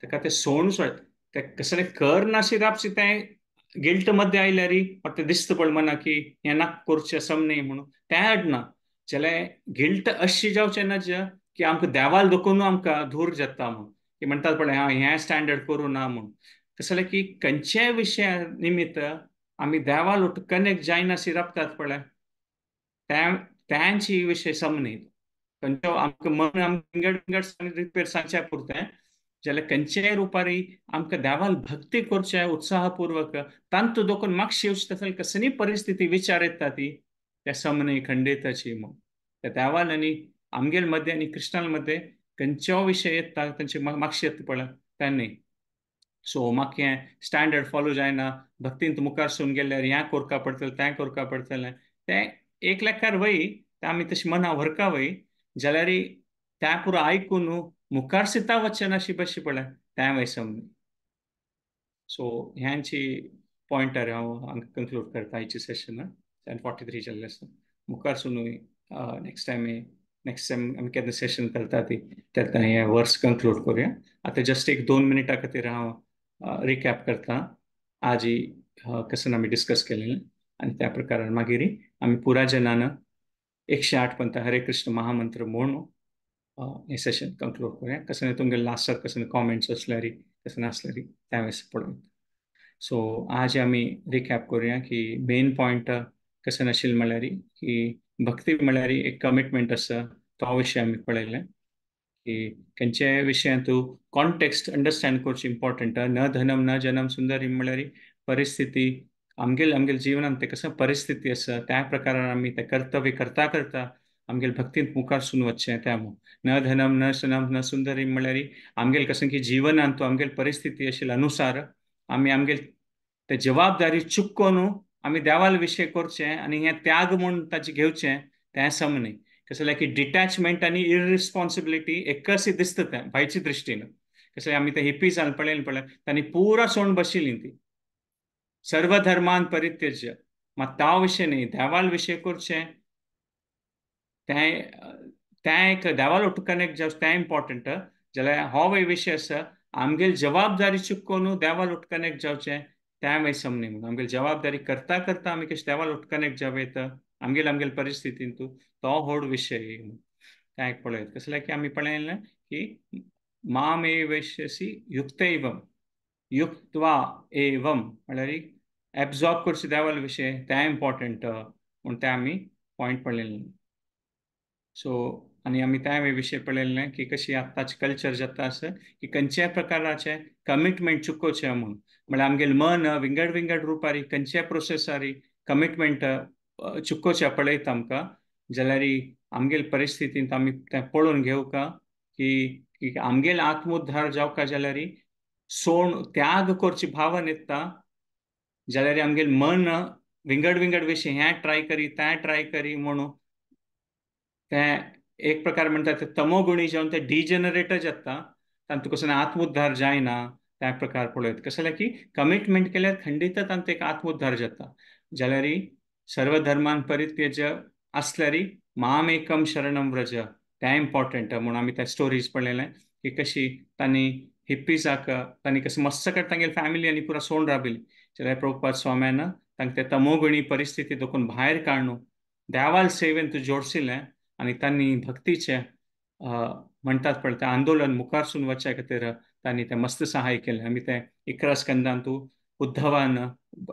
Speaker 1: ताका तें सोण सोड तें कसलें कर नाशी राबशी तें गिल्ट मध्ये आयल्यार तें दिसता पळय मना की हें नाका करचें सम न्ही म्हणून तें हाडना. जाल्यार गिल्ट अशी जावचें ना जे की आमकां देवाल दोखून आमकां धूर जाता म्हूण की म्हणटात पळय हा हें स्टँडर्ड करूं ना म्हूण. तशें जाल्यार की खंयच्याय विशया निमित्त आमी देवाल कनेक्ट जायनाशी राबतात पळय त्यांची विशय सम न्ही. खंयचो आमकां मन आमकां विंगड विंगड रिपेर सांगच्या पुरतें जाल्यार खंयच्याय रुपारी आमकां देवाल भक्ती करचें उत्साहपूर्वक तांतूं दोखून मागशी येवची तसली कसलीय परिस्थिती विचार येता ती त्या सम न्ही खंडिताची म्हूण. त्या देवाल आनी आमगेल मध्ये आनी कृष्णाल मध्ये खंयचो विशय येता तांचे मागशी येता पळय तें न्ही. सो म्हाका हें स्टँडर्ड फॉलो जायना, भक्तींत मुखार सून गेल्यार हें करका पडटलें तें करका पडटलें तें एक लेखार वय तें आमी तशें मना व्हरका वय जाल्यार तें पुरो आयकून मुखार सिता वचचें नाशी बशी पळय तें वय सम न्ही. सो ह्यांची पॉयंटर हांव हांगा कंक्लूड करता आयची सेशन 7:43 जाल्लें आसा. मुखार सुनूय नेक्स्ट टायम नेक्स्ट टायम आमी केन्ना सेशन करता ती तेन्ना हें वर्स कंक्लूड करुया. आतां जस्ट एक 2 मिनटां खातीर हांव रिकॅप करता आजी कसं आमी डिस्कस केलेलें आनी त्या प्रकारान मागीर आमी पुरा जनान 108 पंत हरे कृष्ण महामंत्र म्हणून हे सेशन कंक्लूड करूया. कसं तुमगे लास्टाक कसं कॉमेंट्स असल्यारी कसं नासल्यारी त्यावेळेस पळोवया. सो आज आमी रिकॅप करूया की मेन पॉयंट कसं नाशिल्लें म्हळ्यार की भक्ती म्हळ्यार एक कमिटमेंट आसा, तो विशय आमी पळयलें की खंयच्याय विशयांत तूं कॉन्टेक्स्ट अंडरस्टँड करचें इम्पॉर्टंट. न धनम न जनम सुंदरी म्हळ्यार परिस्थिती आमगेल आमगेल जिवनांत ते कसं परिस्थिती आसा त्या प्रकारान आमी तें कर्तव्य करता करता आमगेल भक्तींत मुखार सून वचचें. त्या न धनम न सनम न सुंदरी म्हळ्यार आमगेल कसं की जिवनांत तूं आमगेल परिस्थिती आशिल्ल्या अनुसार आमी आमगेल ते जबाबदारी चुकोवन आमी देवाल विशय करचें आनी हें त्याग म्हूण ताचें घेवचें तें सम न्ही. कसं लायक डिटॅचमेंट आनी इरिस्पॉन्सिबिलिटी एकच दिसता तें भायचे दृश्टीन. कसं आमी ते हिप्पीजान पळयलें पळय तांणी पुरा सोंड बशिल्ली ती सर्व धर्मान परित्यज्य. मात त्या विशय न्ही, देवाल विशय करचें तें तें एक देवाल ओटू कनेक्ट जावचें तें इम्पॉर्टंट. जाल्यार हो विशय आसा आमगेल जबाबदारी चुकोवन देवाल ओटू कनेक्ट जावचें तें मागीर सम न्ही. म्हणून आमगेल जबाबदारी करता करता आमी कशें देवाल ओटू कनेक्ट जावं येता आमगेल आमगेल परिस्थितींतू तो व्हड विशय तें एक पळयत. कसलें की आमी पळयलें की माम एवश्यसी युक्त एवम युक्त्वा एवम म्हळ्यार एब्जॉर्ब करचे देवाल विशय तें इम्पॉर्टंट म्हूण तें आमी पॉयंट पळयलें. सो आनी आमी त्या विशय पळयलें की कशी आतांचें कल्चर जाता आसा की खंयच्याय प्रकाराचें कमिटमेंट चुकोवचें म्हूण म्हळ्यार आमगेलें मन विंगड विंगड रुपारी खंयच्याय प्रोसेसारी कमिटमेंट चुकोवचें पळयता आमकां. जाल्यार आमगेले परिस्थितींत आमी तें पळोवन घेवका की आमगेले आत्मोद्धार जावका जाल्यार सोण त्याग करची भावना येता जाल्यार आमगेलें मन विंगड विंगड विशय हें ट्राय करी तें ट्राय करी म्हणून तें एक प्रकार म्हणटा ते तमोगुणी जावन ते डिजनरेट जाता, तांतूं कसो आत्मोद्धार जायना त्या प्रकार पळयत. कसं की कमिटमेंट केल्यार खंडीत तांतूं एक आत्मोद्धार जाता. जाल्यार सर्व धर्मान परित्यज आसल्यार माम एकम शरणम व्रज तें इम्पॉर्टंट म्हूण आमी त्या स्टोरीज पळयलें की कशी तांणी हिप्पीजाक तांणी कशें मस्त कडेन तांगेली फॅमिली आनी पुरा सोंड राबिल्ली. जाल्यार प्रभुपाद स्वाम्यान तांकां ते तमोगुणी परिस्थिती दोकून भायर काडून देवाल सेवेन तूं जोडशिल्लें आनी तांणी भक्तीचें म्हणटात पळय तें आंदोलन मुखारसून वचच्या खातीर तांणी तें मस्त सहाय केलें. आमी तें 11 स्कंदांतू उद्धवान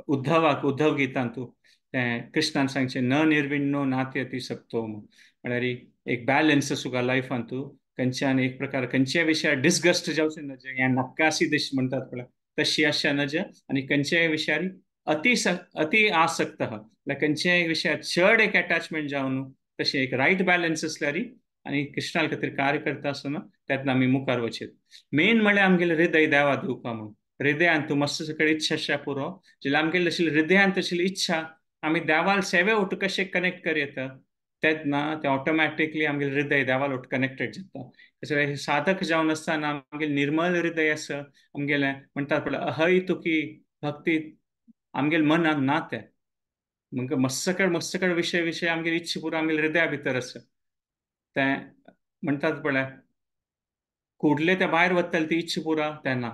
Speaker 1: उद्धवाक उद्धव गीतांतू तें कृष्णान सांगचें न निर्विण्णो नात्यती सकतो म्हळ्यार एक बॅलन्स सुद्दां लायफांतू खंयच्यान एक प्रकार खंयच्याय विशयार डिसगस्ट जावचें नज ह्या नक्कासी देश म्हणटात पळय तशी आसच्या नज आनी खंयच्याय विशयार अति अति आसक्त म्हळ्यार खंयच्याय विशयार चड एक एटॅचमेंट जावन तशें एक रायट बॅलन्स आसल्यार आनी कृष्णा खातीर कार्य करता आसतना तेन्ना आमी मुखार वचेत. मेन म्हळ्यार आमगेलें हृदय देवा दिवपा म्हणून हृदयान तूं मस्त सगळी इच्छा आसच्या पुरो जाल्यार आमगेली आशिल्ली हृदयांत आशिल्ली इच्छा आमी देवाल सेवे ओटू कशें कनेक्ट करयता तेन्ना तें ऑटोमॅटिकली आमगेलें हृदय देवाल ओटू कनेक्टेड जाता. तशें साधक जावन आसतना आमगेलें निर्मल हृदय आसा आमगेलें म्हणटात पळय अहय तुकी भक्ती आमगेलें मनांत ना तें मग मस्सकड मस्सकड विशय विशय आमगेली इच्छा पुरो आमगेले हृदया भितर आसा तें म्हणटात पळय कुडले ते भायर वतले ती इच्छा पुरा तेन्ना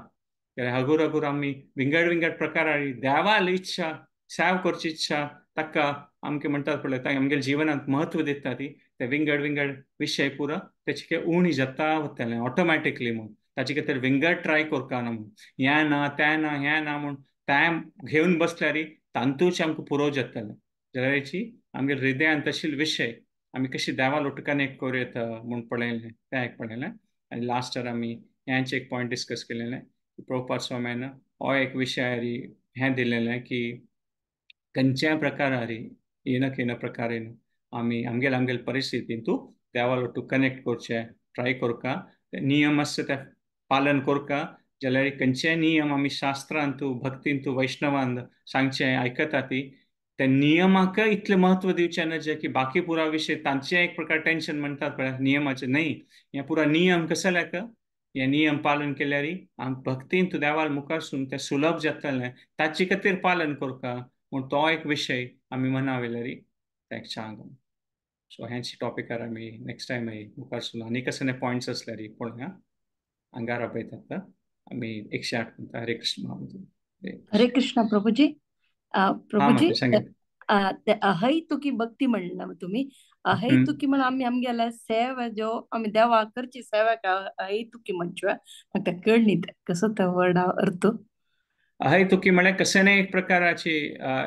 Speaker 1: हगूर हगूर आमी विंगड विंगड प्रकारांनी देवाल इच्छा सेव करची इच्छा ताका आमकां म्हणटात पळय आमगेल्या जिवनांत म्हत्व दिता ती ते विंगड विंगड विशय पुरा तेचे काय उणी जाता वतलें ऑटोमॅटिकली म्हूण ताचे खातीर विंगड ट्राय करका ना म्हूण हें ना तें ना हें ना म्हूण तें घेवन बसल्यार तांतूच आमकां पुरो जातलें. जाल्यार आमगेल्या हृदयांत आशिल्ले विशय आमी कशी देवाल ओटू कनेक्ट करूं येता म्हूण पळयलें तें एक पळयलें. आनी लास्टार आमी हेंच एक पॉयंट डिस्कस केलेलें की प्रभुपाद स्वाम्यान हो एक विशयार हें दिलेलें की खंयच्याय प्रकारार येन केन प्रकारेन आमी आमगेल आमगेल परिस्थितींतू देवाल ओटू कनेक्ट करचें ट्राय करका नियम आसता ते पालन करका. जाल्यार खंयचेय नियम आमी शास्त्रांतू भक्तींतू वैष्णवान सांगचें आयकता ती त्या नियमाक इतलें म्हत्व दिवचें नजे की बाकी पुरा विशय तांचें एक प्रकार टेंशन म्हणटात पळय नियमाचें न्ही हें पुरा नियम कसल्याक हे नियम पालन केल्यार आम भक्तीन तूं देवाल मुखारसून तें सुलभ जातलें ताचे खातीर पालन करका म्हूण तो एक विशय आमी मना वयल्यार तें सांग. सो हेंच टॉपिकार आमी नेक्स्ट टायम मुखारसून आनी कसले पॉयंट्स आसल्यार पळोवया. अंगारा पळयतात आमी 108 म्हणटा. हरे कृष्ण महामंत्र.
Speaker 2: हरे कृष्ण प्रभुजी. प्रभुजी ते अहैतुकी भक्ती म्हणला तुमी. अहैतुकी म्हण आमी आमगेल्या सेवा ज्यो आमी देवाक करची सेवा अहैतुकी म्हणच्यो, म्हाका कळ्ळी तें कसो तो वर्डा अर्थ.
Speaker 1: अहैतुकी म्हळ्यार कशें एक प्रकाराची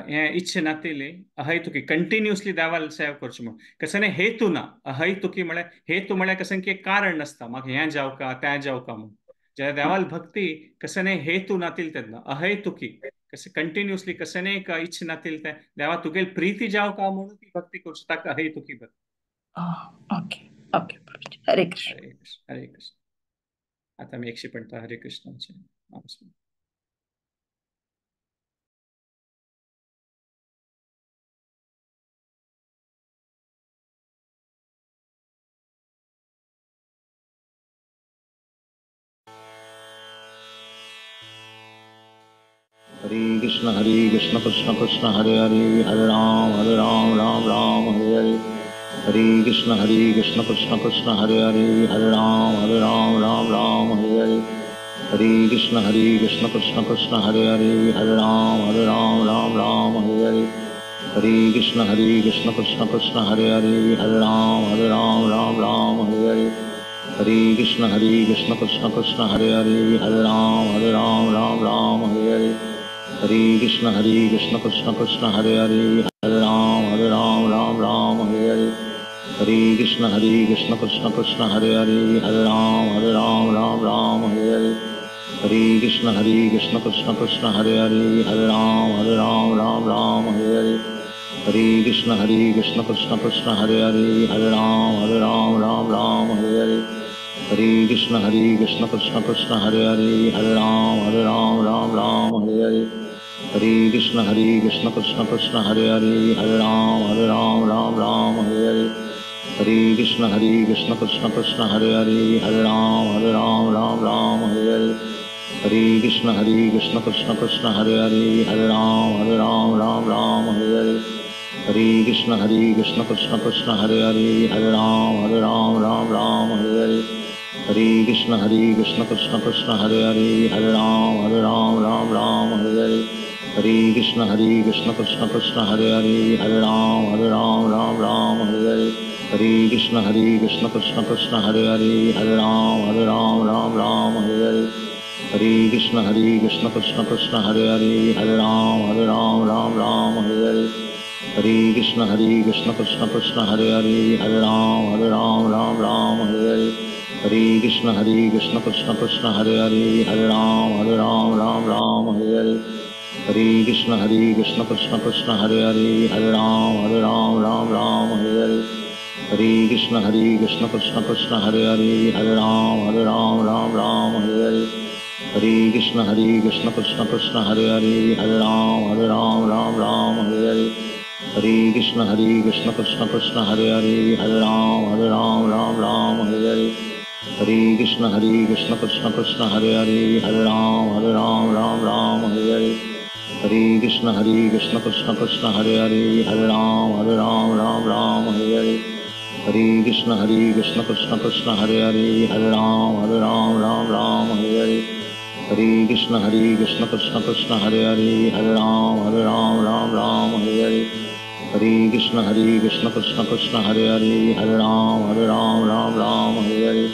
Speaker 1: हें इच्छा नातिल्ली अहैतुकी कंटिन्युअसली देवाक सेवा करची म्हूण, कशें हेतू ना. अहैतुकी म्हळ्यार हेतू म्हळ्यार कशें की कारण नासता, म्हाका हें जावका तें जावका म्हूण. जेन्ना देवाल भक्ती कशें हेतू नातिल्ली तेन्ना अहैतुकी कशें कंटिन्युअसली कशें एक इच्छा नातिल्ली तें देवा तुगेली प्रीती जावका म्हणून ती भक्ती करची, ताका अहैतुकी भक्ती.
Speaker 2: ओके ओके, हरे कृष्ण.
Speaker 1: हरे कृष्ण, हरे कृष्ण. आता मी एकशे म्हणटा हरे कृष्णाचे.
Speaker 3: हरे कृष्ण कृष्ण कृष्ण हरे हरे, हरे राम राम राम हरे हरे. हरे कृष्ण कृष्ण कृष्ण हरे हरे, हरे राम राम राम हरे हरे. हरे कृष्ण कृष्ण कृष्ण हरे हरे, हरे राम राम राम हरे हरे. हरे कृष्ण कृष्ण कृष्ण हरे हरे, हरे राम राम राम हरे हरे. हरे कृष्ण कृष्ण कृष्ण हरे हरे, हरे राम राम राम हरे हरे. हरे कृष्ण कृष्ण कृष्ण हरे हरे, हरे राम राम राम हरे हरे. हरे कृष्ण कृष्ण कृष्ण हरे हरे, हरे राम राम राम हरे हरे. हरे कृष्ण कृष्ण कृष्ण हरे हरे, हरे राम राम राम हरे हरे. हरे कृष्ण कृष्ण कृष्ण हरे हरे, हरे राम राम राम हरे हरे. हरे कृष्ण कृष्ण कृष्ण हरे हरे, हरे राम राम राम हरे हरे. हरे कृष्ण कृष्ण कृष्ण हरे हरे, हरे राम राम राम हरे हरे. हरे कृष्ण कृष्ण कृष्ण हरे हरे, हरे राम राम राम हरे हरे. हरे कृष्ण कृष्ण कृष्ण हरे हरे, हरे राम राम राम हरे हरे. हरे कृष्ण कृष्ण कृष्ण हरे हरे, हरे राम राम राम हरे हरे. हरे कृष्ण कृष्ण कृष्ण हरे हरे, हरे राम राम राम हरे हरे. हरे कृष्ण कृष्ण कृष्ण हरे हरे, हरे राम राम राम हरे हरे. हरे कृष्ण कृष्ण कृष्ण हरे हरे, हरे राम राम राम हरे हरे. हरे कृष्ण कृष्ण कृष्ण हरे हरे, हरे राम राम राम हरे हरे. हरे कृष्ण कृष्ण कृष्ण हरे हरे, हरे राम राम राम हरे हरे. हरे कृष्ण कृष्ण कृष्ण हरे हरे, हरे राम राम राम हरे हरे. हरे कृष्ण कृष्ण कृष्ण हरे हरे, हरे राम राम राम हरे हरे. हरे कृष्ण कृष्ण कृष्ण हरे हरे, हरे राम राम राम हरे हरे. हरे कृष्ण कृष्ण कृष्ण हरे हरे, हरे राम राम राम हरे हरे. हरे कृष्ण कृष्ण कृष्ण हरे हरे, हरे राम राम राम हरे हरे. हरे कृष्ण कृष्ण कृष्ण हरे हरे, हरे राम राम राम हरे हरे. हरे कृष्ण कृष्ण कृष्ण हरे हरे, हरे राम राम राम हरे हरे. हरे कृष्ण कृष्ण कृष्ण हरे हरे, हरे राम राम राम हरे हरे. हरे कृष्ण कृष्ण कृष्ण हरे हरे, हरे राम राम राम हरे हरे.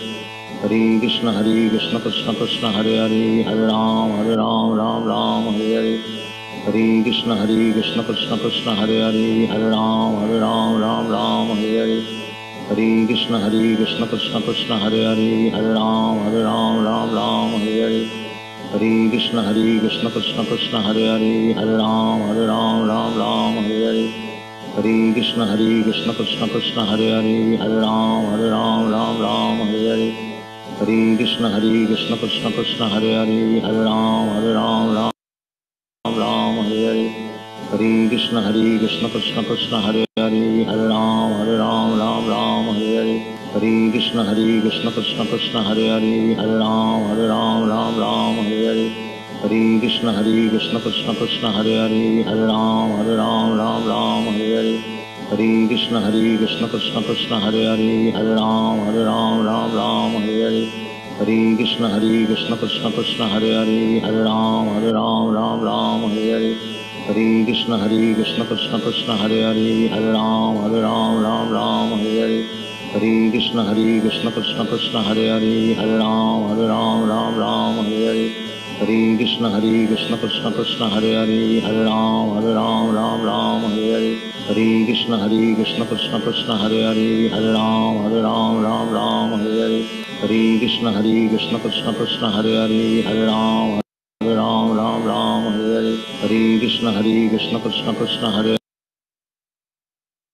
Speaker 3: हरे कृष्ण कृष्ण कृष्ण हरे हरे, हरे राम राम राम हरे हरे. हरे कृष्ण कृष्ण कृष्ण हरे हरे, हरे राम राम राम हरे हरे. हरे कृष्ण कृष्ण कृष्ण हरे हरे, हरे राम राम राम हरे हरे. हरे कृष्ण कृष्ण कृष्ण हरे हरे, हरे राम राम राम हरे हरे. हरे कृष्ण कृष्ण कृष्ण हरे हरे, हरे राम राम राम हरे हरे. हरे कृष्ण कृष्ण कृष्ण हरे हरे, हरे राम राम राम हरे हरे. हरे कृष्ण कृष्ण कृष्ण हरे हरे, हरे राम राम राम हरे हरे. हरे कृष्ण कृष्ण कृष्ण हरे हरे, हरे राम राम राम हरे हरे. हरे कृष्ण कृष्ण कृष्ण हरे हरे, हरे राम राम राम हरे हरे. हरे कृष्ण कृष्ण कृष्ण हरे हरे, हरे राम राम राम हरे हरे. हरे कृष्ण कृष्ण कृष्ण हरे हरे, हरे राम राम राम हरे हरे. हरे कृष्ण कृष्ण कृष्ण हरे हरे, हरे Ram Ram Ram Hare Hare. Hare Krishna Hare Krishna Krishna Krishna Hare Hare Hare Ram Hare Ram Ram Ram Hare Hare Hare Krishna Hare Krishna Krishna Krishna Hare Hare Hare Ram Hare Ram Ram Ram Hare Hare Hare Krishna Hare Krishna Krishna Krishna Hare Hare Hare Ram Hare Ram Ram Ram Hare Hare Hare Krishna Hare Krishna Krishna Krishna Hare Hare Hare Ram Hare Ram Ram Ram Hare Hare Hare Krishna Hare Krishna Krishna Krishna Hare Hare Hare Ram Hare Ram Ram Ram Hare Hare Hare Krishna Hare Krishna Krishna Krishna Hare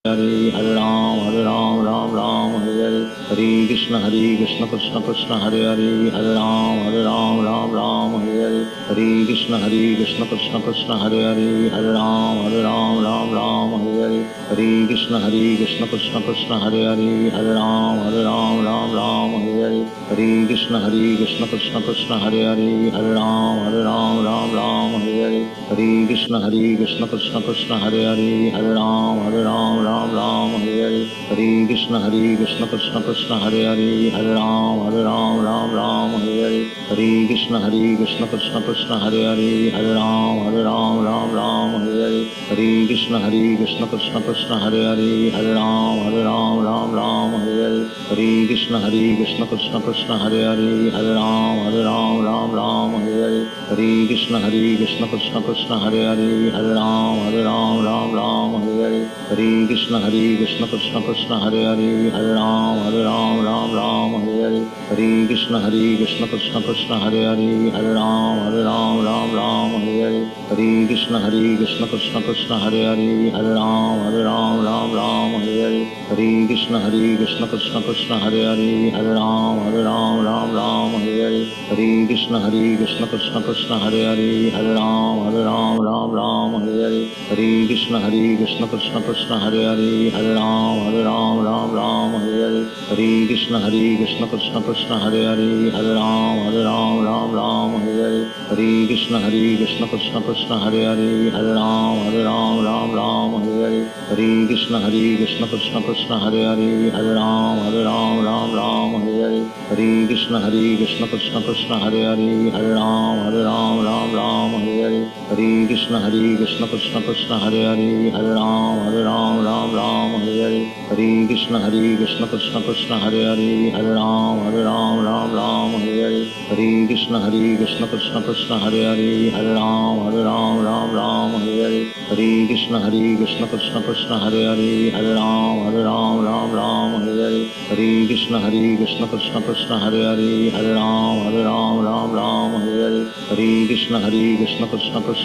Speaker 3: Hare Hare Ram Hare Ram Ram Ram Hare Hare Hare Krishna Hare Krishna Krishna Krishna Hare Hare Hare Ram Hare Ram Ram Ram Hare Hare Hare Krishna Hare Krishna Krishna Krishna Hare Hare Hare Ram Hare Ram Ram Ram Hare Hare Hare Krishna Hare Krishna Krishna Krishna Hare Hare Hare Ram Hare Ram Ram Ram Hare Hare Hare Krishna Hare Krishna Krishna Krishna Hare Hare Hare Ram Hare Ram Ram Ram Hare Hare Hare Krishna Hare Krishna Krishna Krishna Hare Hare Hare Ram Hare Ram Ram Ram Hare Hare Hare Krishna Hare Krishna Krishna Krishna Hare Hare Hare Ram Hare Ram Ram Ram Hare Hare Hare Krishna Hare Krishna Krishna Krishna Hare Hare Hare Ram Hare Ram Ram Ram Hare Hare Hare Krishna Hare Krishna Krishna Krishna Hare Hare Hare Ram Hare Ram Ram Ram Hare Hare Hare Krishna Hare Krishna Krishna Krishna Hare Hare Hare Ram Hare Ram Ram Ram Hare Hare Hare Krishna Hare Krishna Krishna Krishna Hare Hare Hare Ram Hare Ram Ram Ram Hare Hare Hare Krishna Hare Krishna Krishna Krishna Hare Hare Hare Ram Hare Ram Ram Ram Hare Hare Hare Krishna Hare Krishna Krishna Krishna Hare Hare Hare Ram Hare Ram Ram Ram Hare Hare Hare Krishna Hare Krishna Krishna Krishna Hare Hare Hare Ram Hare Ram Ram Ram Hare Hare Hare Krishna Hare Krishna Krishna Krishna Hare Hare Hare Ram Hare Ram Ram Ram Hare Hare Hare Krishna Hare Krishna Krishna Krishna Hare Hare Hare Ram Hare Ram Ram Ram Hare Hare Hare Krishna Hare Krishna Krishna Krishna Hare Hare Hare Ram Hare Ram Ram Ram Hare Hare Hare Krishna Hare Krishna Krishna Krishna Hare Hare Hare Ram Hare Ram Ram Ram Hare Hare Hare Krishna Hare Krishna Krishna Krishna Hare Hare Hare Ram Hare Ram Ram Ram Hare Hare Hare Krishna Hare Krishna Krishna Krishna Hare Hare Hare Ram Hare Ram Ram Ram Hare Hare Hare Krishna Hare Krishna Krishna Krishna Hare Hare Hare Ram Hare Ram Ram Ram Hare Hare Hare Krishna Hare Krishna Krishna Krishna Hare Hare Hare Ram Hare Ram Ram Ram Hare Hare Hare Krishna Hare Krishna Krishna Krishna Hare Hare Hare Ram Hare Ram Ram Ram Hare Hare Hare Krishna Hare Krishna Krishna Krishna Hare Hare Hare Ram Hare Ram Ram Ram Hare Hare Hare Krishna Hare Krishna Krishna Krishna Hare Hare Hare Ram Hare Ram Ram Ram Hare Hare Hare Krishna Hare Krishna Krishna Krishna Hare Hare Hare Ram Hare Ram Ram Ram Hare Hare Hare Krishna Hare Krishna Krishna Krishna Hare Hare Hare Ram Hare Ram Ram Ram Hare Hare Hare Krishna Hare Krishna Krishna Krishna Hare Hare Hare Ram Hare Ram Ram Ram Hare Hare Hare Krishna Hare Krishna Krishna Krishna Hare Hare Hare Ram Hare Ram Ram Ram Hare Hare Hare Krishna Hare Krishna Krishna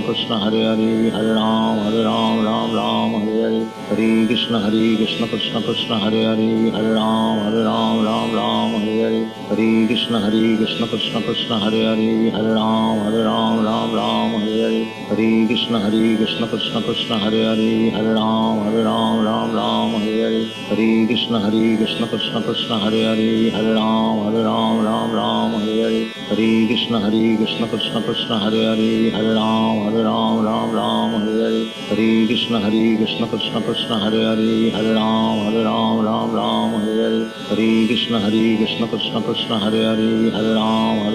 Speaker 3: Krishna Hare Hare Hare Ram Hare Ram Ram Ram Hare Hare Hare Krishna Hare Krishna Krishna Krishna Hare Hare Hare Ram Hare Ram Ram Ram Hare Hare Hare Krishna Hare Krishna Krishna Krishna Hare Hare Hare Ram Hare Ram Ram Ram Hare Hare Hare Krishna Hare Krishna Krishna Krishna Hare Hare Hare Ram Hare Ram Ram Ram Hare Hare Hare Krishna Hare Krishna Krishna Krishna Hare Hare Hare Ram Hare Ram Ram Ram Hare Hare Hare Krishna Hare Krishna Krishna Krishna Hare Hare Hare Ram Hare Ram Ram Ram Hare Hare Hare Krishna Hare Krishna Krishna Krishna Hare Hare Hare Ram Hare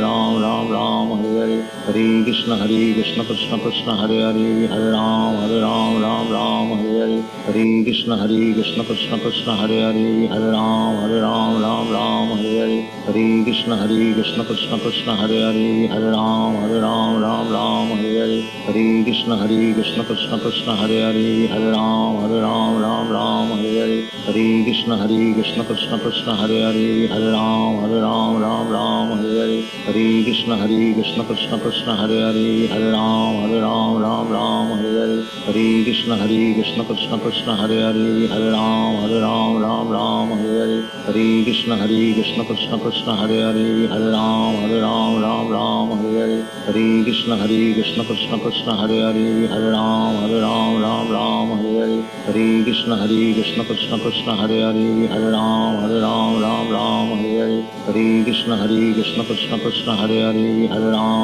Speaker 3: Ram Ram Ram Hare Hare Hare Krishna Hare Krishna Krishna Krishna Hare Hare Hare Ram Hare Ram Ram Ram Hare Hare Hare Krishna Hare Krishna Krishna Krishna Hare Hare Hare Ram Hare Ram Ram Ram Hare Hare Hare Krishna Hare Krishna Krishna Krishna Hare Hare Hare Ram Hare Ram Ram Ram Hare Hare Hare Krishna Hare Krishna Krishna Krishna Hare Hare Hare Ram Hare Ram Ram Ram Hare Hare Hare Krishna Hare Krishna Krishna Krishna Hare Hare Hare Ram Hare Ram Ram Ram Hare Hare Hare Krishna Hare Krishna Krishna Krishna Hare Hare Hare Ram Hare Ram Ram Ram Hare Hare Hare Krishna Hare Krishna Krishna Krishna Hare Hare Hare Ram Hare Ram Ram Ram Hare Hare Hare Krishna Krishna Krishna Hare Hare Hare Ram Ram Ram Hare Hare Hare Krishna Krishna Krishna Hare Hare Hare Ram Ram Ram Hare Hare Hare Krishna Krishna Krishna Hare Hare Hare Ram Ram Hare Hare Hare Krishna Krishna Krishna Hare Hare Hare Ram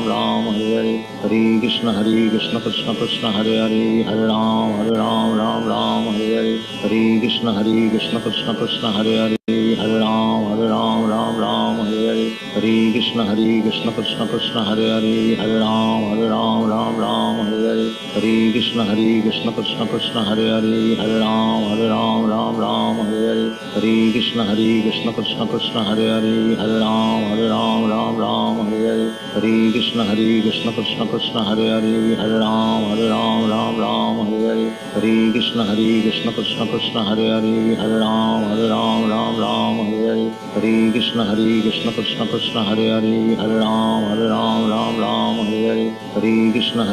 Speaker 3: Ram Hare Hare Hare Krishna Krishna Krishna Hare Hare Hare Ram Ram Hare Hare Hare Krishna Krishna Krishna Hare Hare Hare Ram Ram Hare Hare Hare Krishna Krishna Krishna Hare Hare Hare Ram Ram Hare Hare Hare Krishna Krishna Krishna Hare Hare Hare Ram Ram Hare Hare Hare Krishna Krishna Krishna Hare Hare Hare Ram Ram Hare Hare Hare Krishna Krishna Krishna Hare Hare Hare Ram Ram Hare Hare Hare Krishna Krishna Krishna Hare Hare Hare Ram Ram Hare Hare Hare Krishna Krishna Krishna Hare Hare Hare Ram Ram Hare Hare Hare Krishna Krishna Krishna Hare Hare Hare Ram Ram Hare Hare Hare Krishna Krishna Krishna Hare Hare Hare Ram Ram Hare Hare Hare Krishna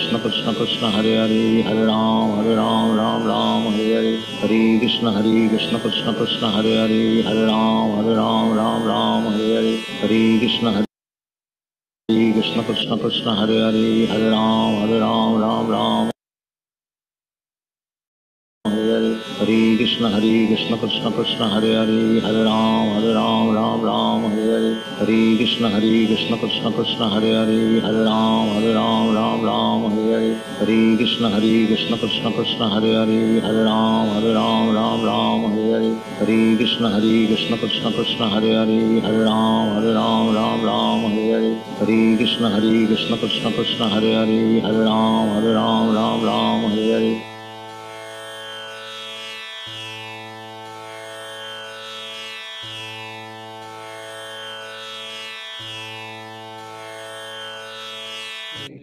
Speaker 3: Krishna Krishna Hare Hare Hare Ram Ram Hare Hare Hare Krishna Krishna Krishna Hare Hare Hare Ram Ram Hare Hare Hare Krishna Krishna Krishna Hare Hare Hare Ram Ram Hare Hare Hare Krishna Krishna Krishna Hare Hare Hare Ram Ram Hare Hare Hare Krishna Krishna Krishna Hare Hare Hare Ram Ram Hare Hare Hare Krishna Krishna Krishna Hare Hare Hare Ram Ram Hare Hare Hare Krishna Krishna Krishna Hare Hare Hare Ram Ram Hare Hare.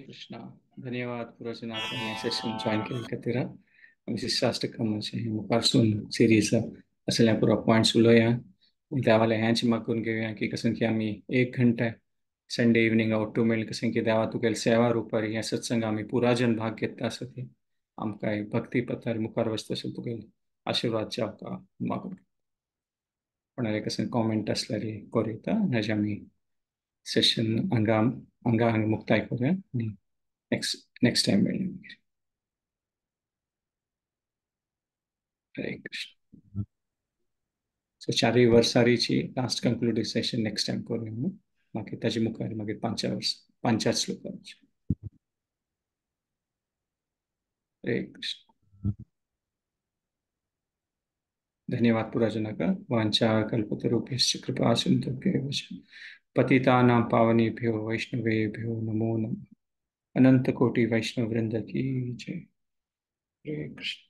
Speaker 1: Krishna, धन्यवाद पुरोचन आपण हे Seshan join केले खातीर. आमी शिक्षाष्टकमाचे मुखारसून series असल्या पुरो points उलोवया. देवाले हेंच मागून घेवया की कसं की आमी एक घंटा संडे इवनिंग आउट टू मेळ कसं की देवा तुगेले सेवा रुपार ह्या सत्संग आमी पुराजन भाग घेता आसा ती आमकां भक्ती पथार मुखार वचता अशें तुगेले आशिर्वाद जावका मागून. कोणाले कसं कॉमेंट आसल्यार करूं हेजे आमी सेशन हांगा हांगा हांगा मुक्ताय करूया आनी नेक्स्ट टायम मेळया मागीर. हरे कृष्ण. सो चारूय वर्सारीची last concluding session next time करूया न्हू. मागीर ताजे मुखार मागीर पांचाच श्लोकांचे. हरे कृष्ण. धन्यवाद पुराजनाका. वांछा कल्पतरुभ्यश्च कृपा सिन्धुभ्येव च पतितानां पावनेभ्यो वैष्णवेभ्यो नमो नमः. अनंत कोटि वैष्णव वृंद की जय. हरे कृष्ण.